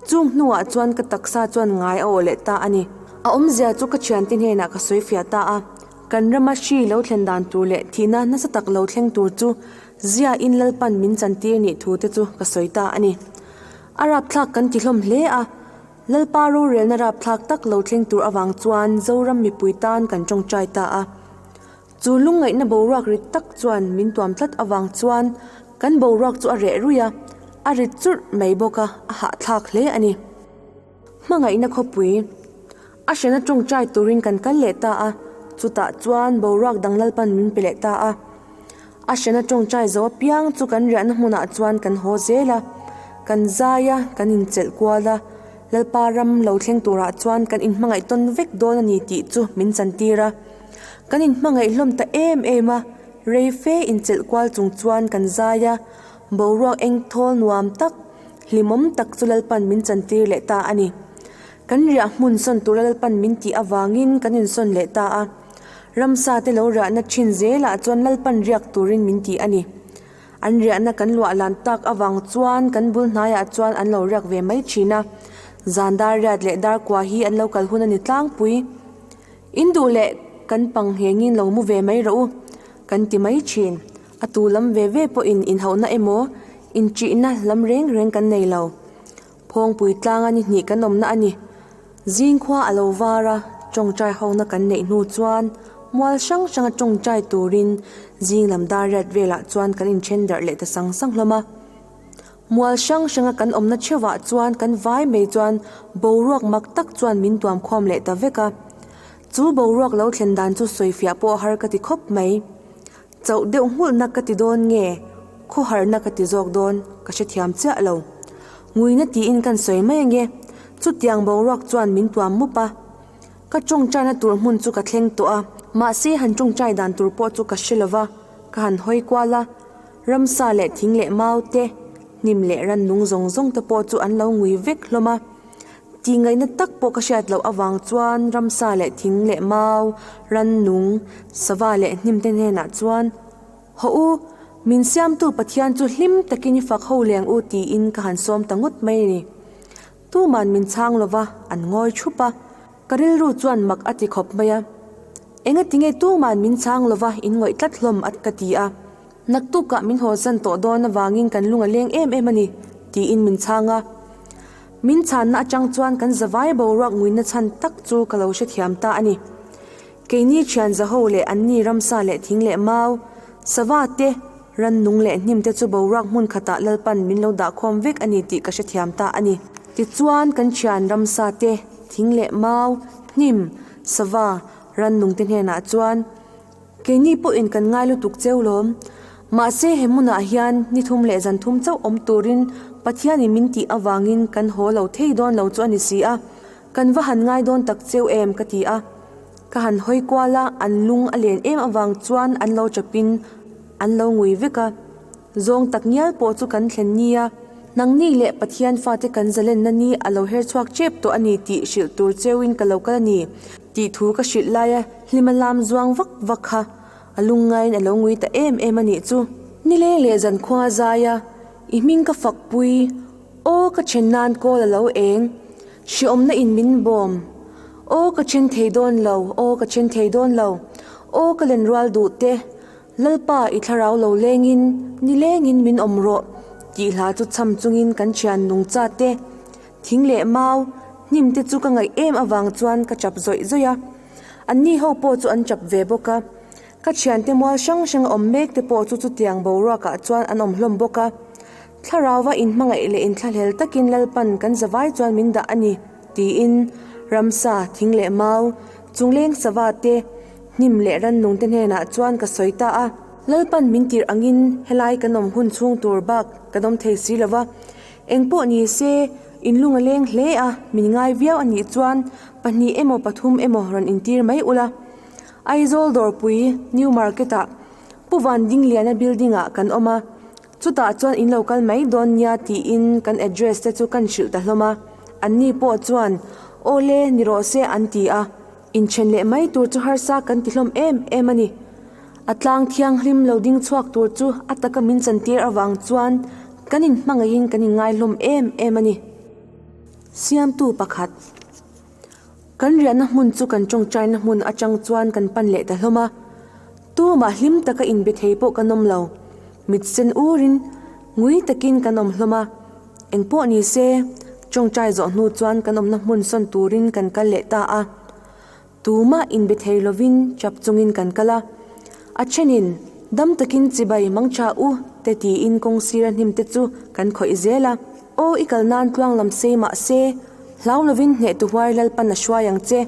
chung hnuah chuan ka taksa chuan ngai a awh leh ta a ni. A awmzia chu ka thiante hnenah ka sawi fiah ta a, kan rama hri lo thlen dan tur leh thihna nasa tak lo thleng tur chu ziain Lalpan min chantir nih thu te chu ka sawi ta a ni. A rapthlak kan ti hlawm hle a. Lalpa rorelna rapthlak tak lo thleng tur avang chuan Zoram mipui tan kan tawngtai ta a. Chu lungngaihna boruak rit tak chuan min tuam tlat avang chuan kan boruak chu a reh ruih a, a rit churh mai bawk a, a hahthlak hle a ni. Hmangaihna khawpui a hrena tawngtai turin kan kal leh ta a, chutah chuan boruak dang Lalpan min pe leh ta a. A hrena tawngtai zo apiang chu kan riahna hmunah chuan kan haw zel a, kan zai a, kan inchelh kual a, Lalpa ram lo thleng turah chuan kan inhmangaih tawn vek dawn a ni tih chu min chantir a. Kan inhmangaih hlawm ta em em a, rei fe inchelh kual chung chuan kan zai a, boruak engthawl nuam tak, hlimawm tak chu Lalpan min chantir leh ta a ni. Kan riah hmun sawn tura Lalpan min tih avangin kan insawn leh ta a. Ramsa te lo riahna thin zelah chuan Lalpan riak turin min ti a ni. An riahna kan luah lan tak avang chuan kan bul hnaiah chuan an lo riak ve mai thin a. Zan dar riat leh dar kua hi an lo kal hun a ni tlangpui. In duh leh kan pang nghengin lo mu ve mai rawh u, kan ti mai thin. A tu lam ve ve pawhin inhauhna emaw, inṭihna lam reng reng kan nei lo. Phawngpui tlanga ni hnih kan awmna a ni. Zingkhua a lo var a, tawngtai hona kan neih hnu chuan mual hrang hranga tawngtai turin zing lam dar riat velah chuan kan inthen darh leh ta sang sang hlawm a. Mual hrang hranga kan awmna theuhah chuan kan vai mai chuan boruak mak tak chuan min tuam khawm leh ta vek a. Chu boruak lo thlen dan chu sawifiah pawh a har ka ti khawp mai. Chauh deuh nghulhna ka ti dawn nge? Khawharna ka ti zawk dawn, ka hrethiam chiah lo. Nguina tiin kan sawi mai ange. Chutiang boruak chuan min tuam mup a. Ka tawngtaina tur hmun chu ka thleng tawh a. Mahse han tawngtai dan tur pawh chu ka hre lova, ka han hawi kual a. Ramsa leh thing leh mau te, hnim leh rannung zawng zawng te pawh chu an lo ngui vek hlawm a. Tih ngaihna tak pawh ka hriat loh avang chuan ramsa leh thing leh mau, rannung, sava leh hnim te hnenah chuan, Hawh u, min siamtu Pathian chu hlim takin i fak ho leng u tiin ka han sawm ta ngawt mai a ni. Tuman min chhang lova an ngawi thup a, ka rilru chuan mak a ti khawp mai a. Engatinge tuman min chhang lova in ngawih tlat hlawm a ka ti a. Naktukah min haw zan tawh dawn avangin kan lung a leng em em a ni, tiin min chhang a. Min chhanna atang chuan kan zavai boruak nguina chhan tak chu ka lo hrethiam ta a ni. Keini thian zaho leh anni ramsa leh thing leh mau, sava te, rannung leh hnim te chu boruak hmun khatah Lalpan min lo dahkhawm vek a ni tih ka hrethiam ta a ni. Tichuan kan thian ramsa te, thing leh mau, hnim, sava, rannung te hnenah chuan, Keini pawhin kan ngai lutuk cheu lawm. Mahse he hmunah hian ni thum leh zan thum chauh awm turin Pathianin min tih avangin kan haw lo thei dawn lo chu a ni si a. Kan va han ngai dawn tak cheu em ka ti a. Ka han hawi kual a, an lung a len em avang chuan an lo chapin an lo ngui vek a. Zawng tak ngial pawh chu kan thlen nia, nangni leh Pathian fate kan zalenna ni a lo her chhuak tep tawh a ni tih hrilh tur cheuin ka lo kal a ni tih thu ka hrilh laia hlima lam zuang vak vak kha a lungngaiin a lo ngui ta em em a nih chu. Nileng leh zankhua zaia i hming ka fakpui, aw ka then nan kawl a lo eng, hriawmna in min bawm, aw ka then thei dawn lo, aw ka then thei dawn lo, aw ka lenrual duh te, Lalpa i thlarau lo lengin, ni lengin min awm rawh, tih hla chu cham chungin kan thian nungcha te, thing leh mau, hnim te chu ka ngaih em avang chuan ka chap zawih zawih a. Anni ho pawh chu an chap ve bawk a. Ka thiante mual hrang hrang a awm mek te pawh chu chutiang boruakah chuan an awm hlawm bawk a. Thlarauva inhmangaih leh inthlahlel takin Lalpan kan zavai chuan min dah a ni, tiin ramsa, thing leh mau, chungleng sava te, Hnim leh rannung te hnenah chuan ka sawi ta a, Lalpan min tirh angin helai kan awm hun chhung tur bak kan awm thei si lo va, engpawh ni se inlung a leng hle a, min ngai viau a nih chuan pahnih emaw pathum emaw rawn intir mai ula. Aizawl dawrpui New Market ah Pu Vandingliana building ah kan awm a, chutah chuan in lo kal mai dawn nia tiin kan address te chu kan hrilh ta hlawm a, anni pawh chuan Awle ni rawh se an ti a. Inthen leh mai tur chu harsa kan ti hlawm em em a ni. A tlang thianghlim lo ding chhuak tur chu a taka min chantir avang chuan kan inhmangaihin kan inngai hlawm em em a ni. Siamtu pakhat. Kan riahna hmun chu kan tawngtaina hmun atang chuan kan pan leh ta hlawm a. Tumah hlim taka inbe thei pawh kan awm lo. Mit sen urin ngui takin kan awm hlawm a. Engpawh ni se, tawngtai zawh hnu chuan kan awmna hmun sawn turin kan kal leh ta a. Tumah inbe thei lovin chap chungin kan kal a. A thenin, Dam takin chibai mang tha u te tiin kawng sira hnim te chu kan khawih zel a. Aw i kal nan tluang lam sei mah se, hlau lovin hneh tu huai Lalpan a hruai ang che.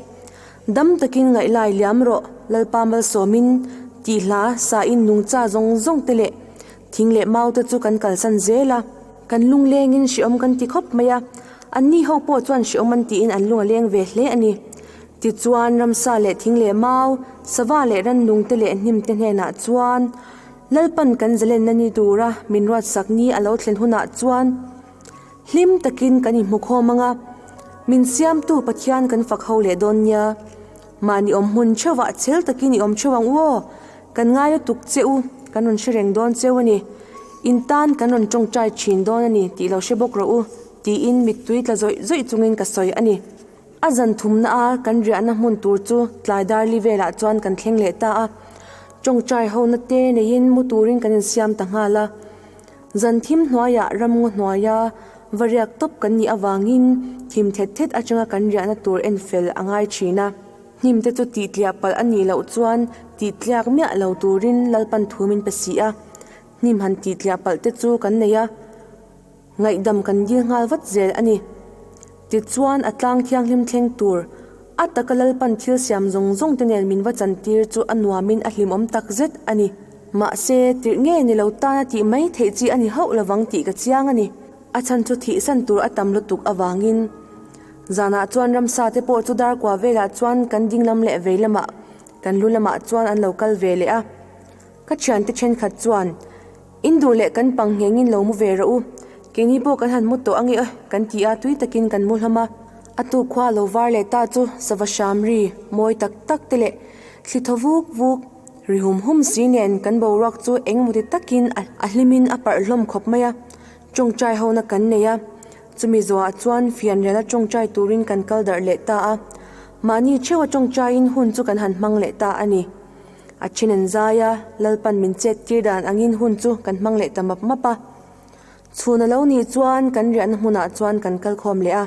Dam takin ngaihlai liam rawh Lalpa malsawmin tih hla sain nungcha zawng zawng te leh Thing leh mau te chu kan kalsan zel a, kan lung lengin hreawm kan ti khawp mai a, anni ho pawh chuan hreawm an tiin an lung a leng ve hle a ni. Tichuan ramsa leh thing leh mau, sava leh rannung te leh hnim te hnenah chuan Lalpan kan zalenna ni tura min ruatsak ni a lo thlen hunah chuan hlim takin kan inhmu khawm ang a, min siamtu Pathian kan fak ho leh dawn nia. Mahni awm hmun theuhah chhel takin i awm theuh ang u aw, kan ngai lutuk che u, kan rawn hre reng dawn cheu a ni. In tan kan rawn tawngtai thin dawn a ni tih lo hre bawk rawh u, tiin mittui tla zawih zawih chungin ka sawi a ni. A zan thumna a kan riahna hmun tur chu tlai darli velah chuan kan thleng leh ta a, tawngtai hona te neiin mu turin kan insiam ta nghal a. Zan thim hnuaiah ramngaw hnuaia va riak tawp kan nih avangin thim thet thet atanga kan riahna tur en fel a ngai thin a. Hnim te chu tih tliah palh a nih loh chuan tih tliak miah lo turin Lalpan thu min pe si a. Hnim han tih tliah palh te chu kan nei a, ngaihdam kan dil nghal vat zel a ni. Tichuan a tlang thianghlim thleng tur a taka Lalpan thil siam zawng zawng te nen min va chantir chu a nuamin a hlimawm tak zet a ni. Mahse, tirh nge ni lo tana tih mai theih chi a ni hauh lovang tih ka chiang a ni. A chhan chu thihsan tur a tam lutuk avangin. Zanah chuan ramsa te pawh chu darkua velah chuan kan dinglam leh vei lamah kan lu lamah chuan an lo kal ve leh a. Ka thiante thenkhat chuan, In duh leh kan pang nghengin lo mu ve rawh u, keini pawh kan han mu tawh ange kan ti a, tui takin kan mu hlawm a. A tuk khua lo var leh ta chu sava hram ri mawi tak tak te leh thli thaw vuk vuk ri hum hum si nen kan boruak chu engemaw ti takin a hlimin a parh hlawm khawp mai a, tawngtai hona kan nei a, chumi zawhah chuan fianriala tawngtai turin kan kal darh leh ta a, mahni theuha tawngtaiin hun chu kan han hmang leh ta a ni. A then an zai a, Lalpan min chet tir dan angin hun chu kan hmang leh ta map map a. Chhun a lo nih chuan kan riahna hmunah chuan kan kal khawm leh a,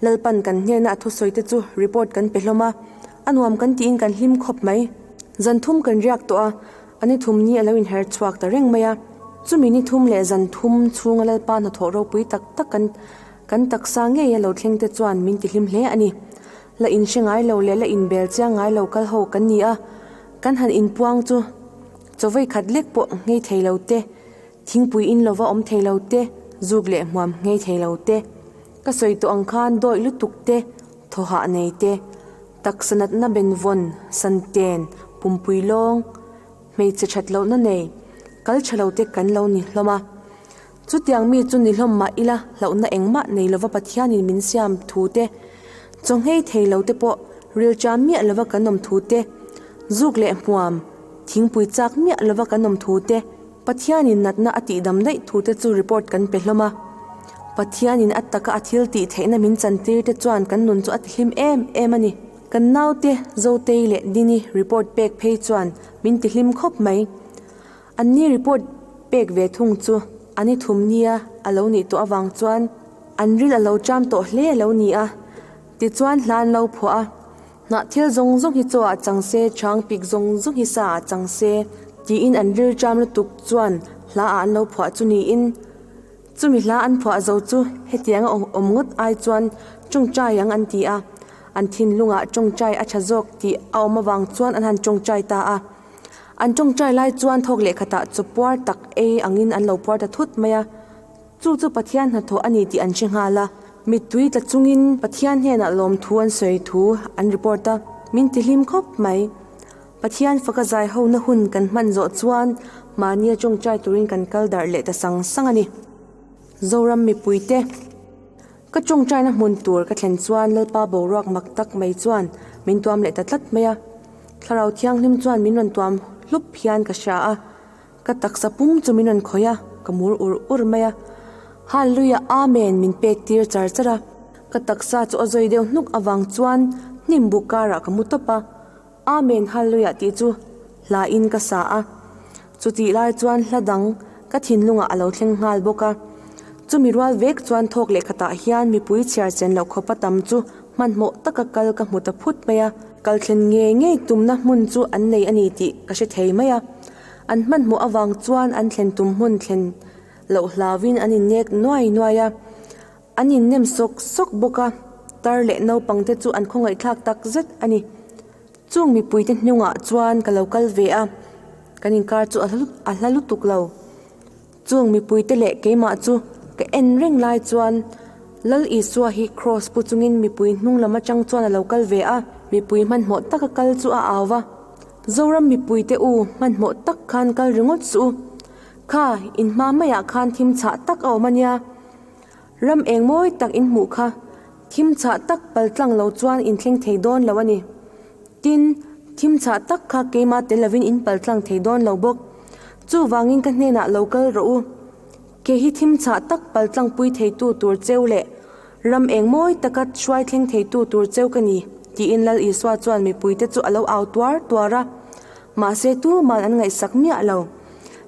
Lalpan kan hnena a thusawi te chu report kan pe hlawm a, a nuam kan tiin kan hlim khawp mai. Zan thum kan riak tawh a, a ni thum ni a lo inher chhuak ta reng mai a. Chumi ni thum leh zan thum chhunga Lalpa hnathawh ropui tak tak kan. Kan taksa ngeia lo thleng te chuan min tihlim hle a ni. La inhre ngai lo leh la inbel chiang ngai lo kal ho kan ni a, kan han inpuang chu chawei khat lek pawh nghei thei lo te, thingpui in lova awm thei lo te, zuk leh hmuam nghei thei lo te, ka sawi tawh ang khan dawih lutuk te, thawhah nei te, taksa natna benvawn, santen, pumpui lawng, hmeichhe that lohna nei, kal tha lo te kan lo ni hlawm a. Chutiang mi chu ni hlawm mah ila hlauhna engmah nei lova Pathianin min siam thu te, chawnghei thei lo te pawh rilṭam miah lova kan awm thu te, zuk leh hmuam, thingpui chak miah lova kan awm thu te, Pathianin natna a tihdam daih thu te chu report kan pe hlawm a. Pathianin a taka a thil tih theihna min chantir te chuan kan nun chu a tihlim em em a ni. Kan naute Zotei leh Dini report pek phei chuan min tihlim khawp mai. Anni report pek ve thung chu an i thum nia a lo nih tawh avang chuan an ril a lo ṭam tawh hle a lo ni a. Tichuan hla an lo phuah a, Hnah thil zawng zawng hi chaw ah chang se, chhang pik zawng zawng hi sa ah chang se tiin an ril ṭam lutuk chuan hla ah an lo phuah chu niin chumi hla an phuah zo chu hetianga awm ngawt ai chuan tawngtai ang an ti a, an thinlungah tawngtai a ṭha zawk tih a awm avang chuan an han tawngtai ta a. An tawngtai lai chuan thawk leh khatah chaw puar tak ei angin an lo puar ta thut mai a, chu chu Pathian hnathawh a ni tih an hre nghal a. Mittui tla chungin Pathian hnenah lawmthu an sawi thu an report a, min ti hlim khawp mai. Pathian faka zai hona hun kan hman zawh chuan mahnia tawngtai turin kan kal darh leh ta sang sang a ni. Zoram mipuite. Ka tawngtaina hmun tur ka thlen chuan Lalpa boruak mak tak mai chuan min tuam leh ta tlat mai a. Thlarau Thianghlim chuan min rawn tuam hlup hian ka hria a, ka taksa pum chu min rawn khawih a, ka mur ur ur mai a. Hallelujah Amen min pek tir char char a. Ka taksa chu a zawi deuh hnuk avang chuan hnim buk karah ka mu tawp a, Amen Hallelujah tih chu hla in ka sa a. Chutih lai chuan hla dang ka thinlungah a lo thleng nghal bawk a. Chumi rual vek chuan thawk leh khatah hian mipui chhiar chen loh khawpa tam chu hmanhmawh taka kal ka hmu ta phut mai a. Kal thlen ngei ngei tumna hmun chu an nei a ni tih ka hre thei mai a. An hmanhmawh avang chuan an thlen tum hmun thlen loh hlauhin an innek nuai nuai a. An innem sawk sawk bawk a, tar leh naupang te chu an khawngaihthlak tak zet a ni. Chung mipuite hnungah chuan ka lo kal ve a, kan inkar chu a hla lutuk lo. Chung mipuite leh keimah chu ka en reng lai chuan Lal Isua hi kraws pu chungin mipui hnung lam atang chuan a lo kal ve a, mipui hmanhmawh taka kal chu a au va, Zoram mipuite u, hmanhmawh tak khan kal ringawt suh u. Kha, in hma maiah khan thim chhah tak a awm a nia. Ram eng mawi tak in hmuh kha thim chhah tak pal tlang lo chuan in thleng thei dawn lo a ni. Tin, thim chhah tak kha keimah tel lovin in pal tlang thei dawn lo bawk. Chuvangin ka hnenah lo kal rawh u. Ke hi thim chhah tak pal tlang pui theitu tur cheu leh ram eng mawi taka hruai thleng theitu tur cheu ka ni, tiin Lal Isua chuan mipuite chu a lo au tuar tuar a. Mahse tuman an ngaihsak miah lo.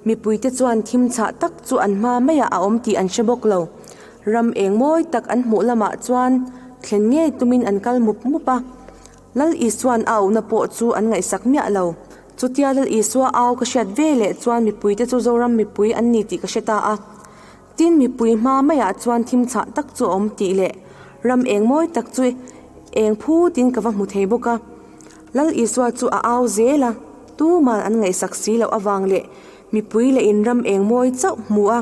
Mipuite chuan thim chhah tak chu an hma maiah a awm tih an hre bawk lo. Ram eng mawi tak an hmuh lamah chuan thlen ngei tumin an kal mup mup a. Lal Isua'n a auhna pawh chu an ngaihsak miah lo. Chutia Lal Isua au ka hriat ve leh chuan mipuite chu Zoram mipui an ni tih ka hre ta a. Tin mipui hma maiah chuan thim chhah tak chu a awm tih leh ram eng mawi tak chu eng phutin ka va hmu thei bawk a. Lal Isua chu a au zel a, tuman an ngaihsak si loh avang leh mipui leh in ram eng mawi chauh hmu a,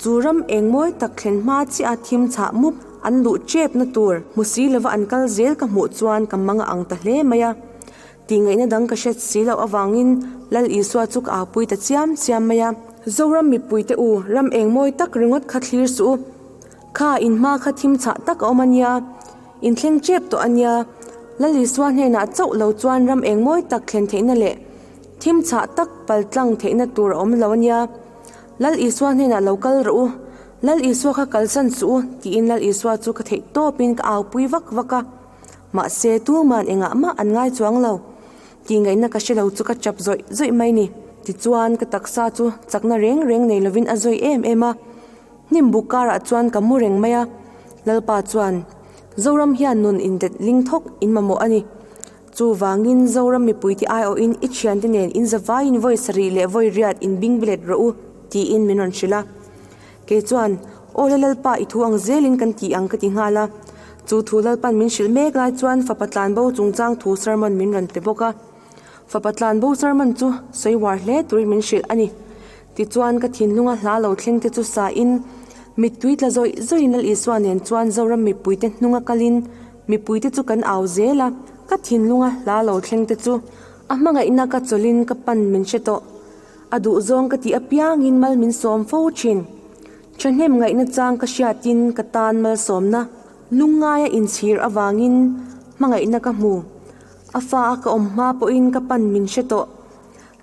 chu ram eng mawi tak thlen hma chiah a thim chhah mup an luh chepna tur hmu si lova an kal zel ka hmuh chuan ka mang a ang ta hle mai a. Tihngaihna dang ka hret si loh avangin Lal Isua chu ka aupui ta chiam chiam mai a. Zoram mipuite u, ram eng mawi tak ringawt kha thlir suh u. Kha, in hma kha thim chhah tak a awm a nia, in thleng tep tawh a nia. Lal Isua hnenah chauh lo chuan ram eng mawi tak thlen theihna leh thim chhah tak paltlang theihna tur a awm lo a nia. Lal Isua hnenah lo kal rawh u, Lal Isua kha kalsan suh u, tiin Lal Isua chu ka theih tawpin ka aupui vak vak a. Mahse, tuman engah mah an ngai chuang lo. Tih ngaihna ka hre lo chu ka chap zawih zawih mai ni. Tichuan, ka taksa chu chakna reng reng nei lovin a zawi em em a. Hnim buk karah chuan ka mu reng mai a. Lalpa chuan, Zoram hian nun indet ling thawk in mamawh a ni. Chuvangin, Zoram mipuite aiawhin i thiante nen in zavaiin vawi sarih leh vawi riat in bing bilet rawh u, tiin min rawn hrilh a. Kei chuan, Awle Lalpa i thu ang zelin kan ti ang ka ti nghal a. Chu thu Lalpan min hrilh mek lai chuan fapa tlanbo chungchang thu sermon min rawn pe bawk a. Fapa tlanbo sermon chu sawi uar hle turin min hrilh a ni. Tichuan ka thinlunga hla lo thleng te chu sain mittui tla zawih zawihin Lal Isua nen chuan Zoram mipuite hnunga kalin mipuite chu kan au zel a. Ka thinlunga hla lo thleng te chu a hmangaihna ka chawlhin ka pan min hre tawh. A duhzawng ka tih apiangin mal min sawm fo thin. Thahnem ngaihna chang ka hriatin ka tan malsawmna lungngaia inchhir avangin hmangaihna ka hmu. A fa a ka awm hma pawhin ka pan min hre tawh.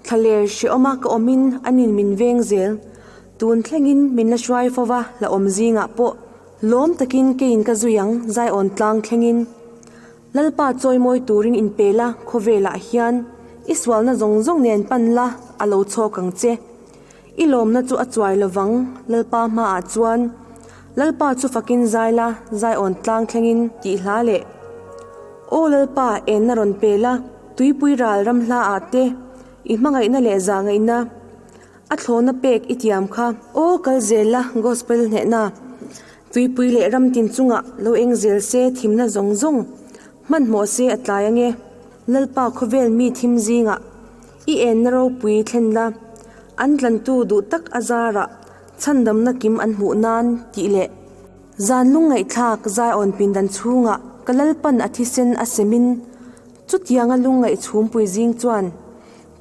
Thlaler hrehawma ka awmin anin min veng zel. Tun thlengin min la hruai fo va la awm zingah pawh lawm takin keiin ka zui ang Zion tlang thlengin. Lalpa chawimawi turin inpe la khawvelah hian i sualna zawng zawng nen pan la a lo chhawk ang che. I lawmna chu a chuai lovang Lalpa hmaah chuan Lalpa chu fakin zai la Zion tlang thlengin tih hla leh Aw Lalpa enna rawn pe la tuipui ral ram hlaah te i hmangaihna leh zahngaihna a thlawhna pek i tiam kha. Aw kal zel la Gospel hnehna tuipui leh ram tin chungah lo eng zel se thimna zawng zawng hmanhmawh se a tlai ange Lalpa khawvel mi thim zingah I enna ropui thlen la, an tlantu duh tak a zarah chhandamna kim an hmuh nan tih leh zan lungngaihthlak Zion pindan chhungah ka Lalpan a thisen a semin chutianga lungngaih chhumpui zing chuan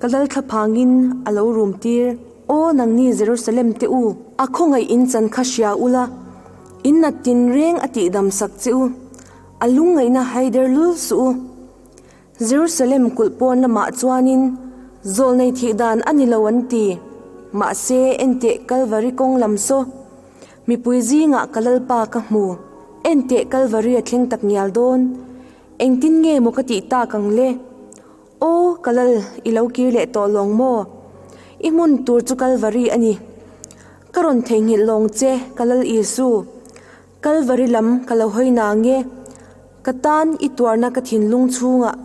ka Lalthla phangin a lo rum tir. Aw nangni Jerusalem te u, a khawngaih in chan kha hria ula, in nat tinreng a tihdam sak che u, a lungngaihna haider lul suh u. Jerusalem kulh pawn lamah chuanin zawlnei thih dan a ni lo an ti. Mahse, enteh Kalvari kawng lam saw. Mipui zingah ka Lalpa ka hmu. Enteh Kalvari a thleng tak ngial dawn. Engtin nge maw ka tih tak ang le? Aw, ka Lal, i lo kir leh tawh lawng maw? I hmun tur chu Kalvari a ni. Ka rawn theihnghilh lawng che, ka Lal Isu. Kalvari lam ka lo hawi na nge? Ka tan i tuarna ka thinlung chhungah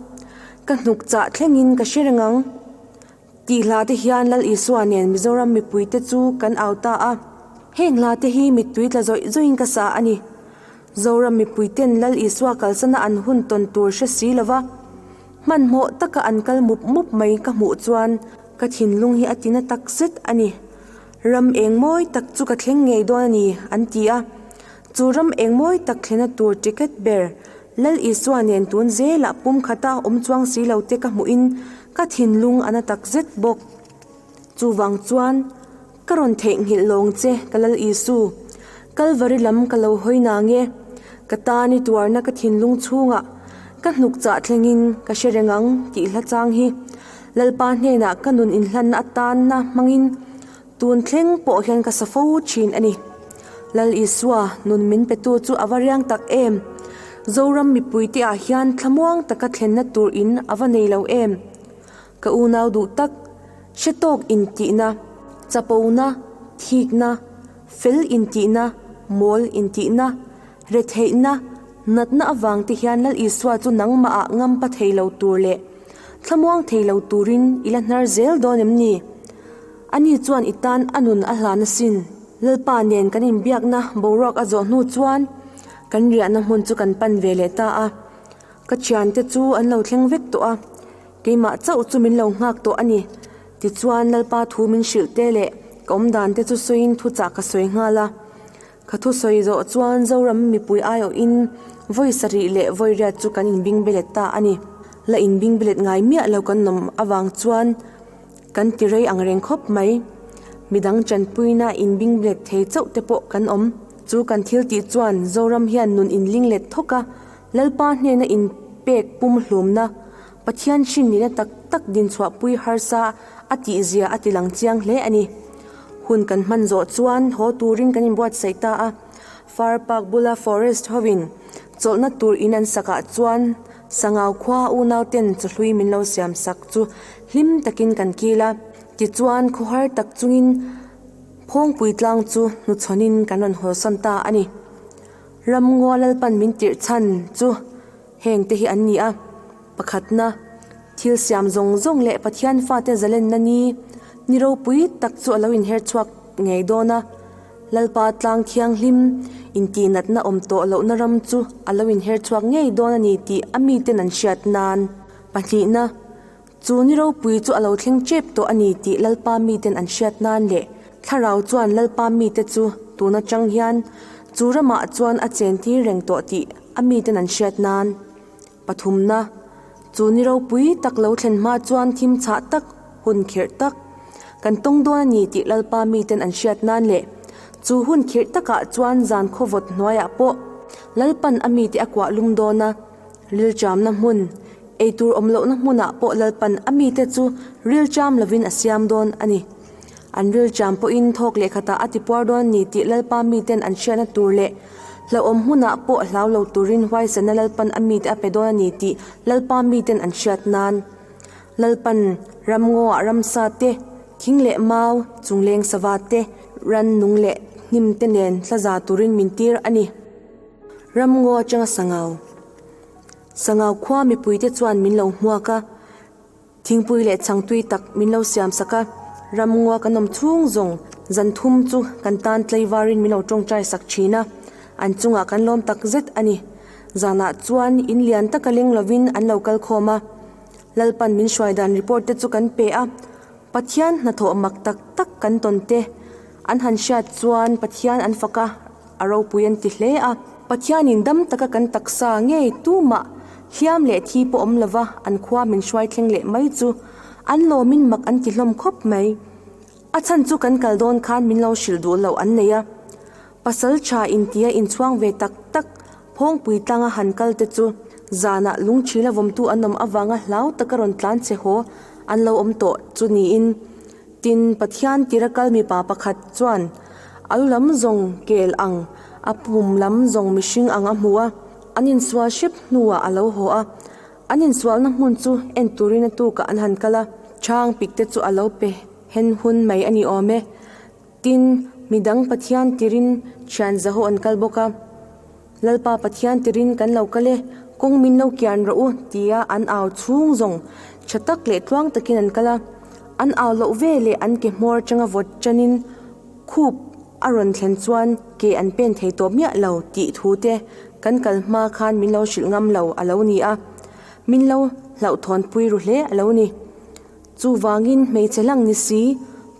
ka hnuk chah thlengin ka hre reng ang. Tih hla te hian Lal Isua nen Mizoram mipuite chu kan au ta a. Heng hla te hi mittui tla zawih zawihin ka sa a ni. Zoram mipuiten Lal Isua kalsana an hun tawn tur hre si lova hmanhmawh taka an kal mup mup mai ka hmuh chuan ka thinlung hi a tina tak zet a ni. Ram eng mawi tak chu ka thleng ngei dawn a ni, an ti a. Chu ram eng mawi tak thlena tur ticket ber Lal Isua nen tun zelah pum khata awm chuang si lo te ka hmuhin ka thinlung a na tak zet bawk. Chuvang chuan ka rawn theihnghilh lawng che ka Lal Isu, Kalvari lam ka lo hawi na nge, ka tan i tuarna ka thinlung chhungah ka hnuk chah thlengin ka hre reng ang tih hla chang hi Lalpa hnenah ka nun inhlanna atanna hmangin tun thleng pawh hian ka sa fo thin a ni. Lal Isua nun min petu chu a va riang tak em! Zoram mipuite ah hian thlamuang taka thlenna tur in a va nei lo em! Ka unau duh tak, hre tawk intihna, chapona, thikna, fel intihna, mawl intihna, Retheihna, natna avang te hian Lal Isua chu nangmahah ngampa thei lo tur leh thlamuang thei lo turin i la hnar zel dawn em ni? Ani chuan i tan a nun a hlan asin. Lalpa nen kan inbiakna boruak a zawh hnu chuan kan riahna hmun chu kan pan ve leh ta a. Ka thiante chu an lo thleng vek tawh a, keimah chauh chu min lo nghak tawh a ni. Tichuan Lalpa thu min hrilh te leh ka awmdan te chu sawiin thuchah ka sawi nghal a. Ka thusawi zawh chuan Zoram mipui aiawhin vawi sarih leh vawi riat chu kan inbing belet ta a ni. La inbing belet ngai miah lo kan awm avang chuan kan ti rei ang reng khawp mai. Midang tanpuina inbing belet thei chauh te pawh kan awm. Chu kan thil tih chuan Zoram hian nun inling let thawk a, Lalpa hnena inpek pumhlumna, Pathian hrin nihna tak tak dinchhuahpui harsa a tihzia a tilang chiang hle a ni. Hun kan hman zawh chuan haw turin kan inbuatsaih ta a, Far Park bula forest hovin chawlhna tur in an sakah chuan Sangau khua unauten chawhlui min lo siam sak chu hlim takin kan kil a, tichuan khawhar tak chungin Phawngpui tlang chu hnuchhawnin kan rawn hawlsawn ta a ni. Ramngaw Lalpan min tirh chhan chu heng te hi an ni a, pakhatna, thil siam zawng zawng leh Pathian fate zalenna ni ni ropui tak chu a lo inher chhuak ngei dawn a. Lalpa tlang thianghlim intihnatna awm tawh lohna ram chu a lo inher chhuak ngei dawn a ni tih a miten an hriat nan. Pahnihna, Chu ni ropui chu a lo thleng tep tawh a ni tih Lalpa miten an hriat nan leh Thlarau chuan Lalpa mite chu tun atang hian chu ramah chuan a chentir reng tawh tih a miten an hriat nan. Pathumna, Chu ni ropui tak lo thlen hma chuan thim chhah tak, hun khirh tak kan tawng dawn a ni tih Lalpa miten an hriat nan leh chu hun khirh takah chuan zan khawvawt hnuaiah pawh Lalpan a mite a kuah lum dawn a, Rilṭamna hmun, eitur awm lohna hmunah pawh Lalpan a mite chu rilṭam lovin a siam dawn a ni. An rilṭam pawhin thawk leh khatah a tipuar dawn a ni tih Lalpa miten an hriatna tur leh hlauhawm hmunah pawh hlau lo turin huaisanna Lalpan a mite a pe dawn a ni tih Lalpa miten an hriat nan. Lalpan ramngaw-ah ramsa te, thing leh mau, chungleng sava te, rannung leh hnim te nen thlaza turin min tir a ni. Ramngaw atanga Sangau. Sangau khua mipuite chuan min lo hmuak a, thingpui leh chhangtui tak min lo siam sak a, ramngaw kan awm chhung zawng zan thum chu kan tan tlaivarin min lo tawngtai sak thin a, an chungah kan lawm tak zet a ni. Zanah chuan in lian taka leng lovin an lo kal khawm a, Lalpan min hruai dan report te chu kan pe a, Pathian hnathawh mak tak tak kan tawn te an han hriat chuan Pathian an fak a, A ropui an ti hle a. Pathianin dam taka kan taksa ngei tumah hliam leh thi pawh awm lova an khua min hruai thleng leh mai chu an lawmin mak an ti hlawm khawp mai. A chhan chu kan kal dawn khan min lo hrilh duh loh an nei a. Pasal tha intia inchhuang ve tak tak phawngpui tlanga han kal te chu zanah lungchhila vawmtu an awm avanga hlau taka rawn tlan che haw an lo awm tawh chu niin Tin, Pathian tira kal mipa pakhat chuan a lu lam zawng kel ang, a pum lam zawng mihring ang a hmu a, an insual hrep hnuah a lo haw a. An insualna hmun chu en turin a tukah an han kal a, chhang pik te chu a lo pe hen hun mai a ni awm e. Tin, midang Pathian tirin thian zaho an kal bawk a. Lalpa Pathian tirin kan lo kal e, kawng min lo kian rawh u, tia an au chhung zawng tha tak leh tluang takin an kal a. An au loh ve leh an ke hmawr atanga vawt tanin khup a rawn thlen chuan ke an pen thei tawh miah lo tih thu te kan kal hma khan min lo hrilh ngam lo a lo ni a, min lo hlauhthawnpui ru hle a lo ni. Chuvangin hmeichhe hlang ni si,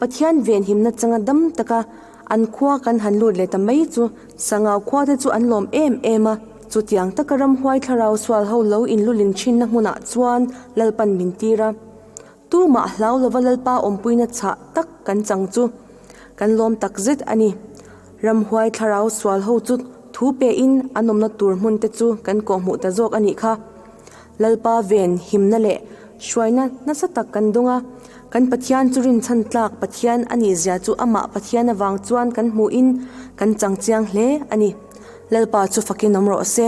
Pathian venhimna changa dam taka an khua kan han lut leh ta mai chu Sangau khua te chu an lawm em em a. Chutiang taka ramhuai thlarau sual ho lo inlulin thinna hmunah chuan Lalpan min tir a. Tumah hlau lova Lalpa awmpuina chhah tak kan chang chu kan lawm tak zet a ni. Ramhuai thlarau sual ho chu thu pein an awmna tur hmun te chu kan kawhhmuh ta zawk a nih kha. Lalpa ven himna leh hruaina nasa tak kan dawng a, kan Pathian chu rinchhan tlak Pathian a nih zia chu amah Pathian avang chuan kan hmuhin kan chang chiang hle a ni. Lalpa chu fakin awm rawh se.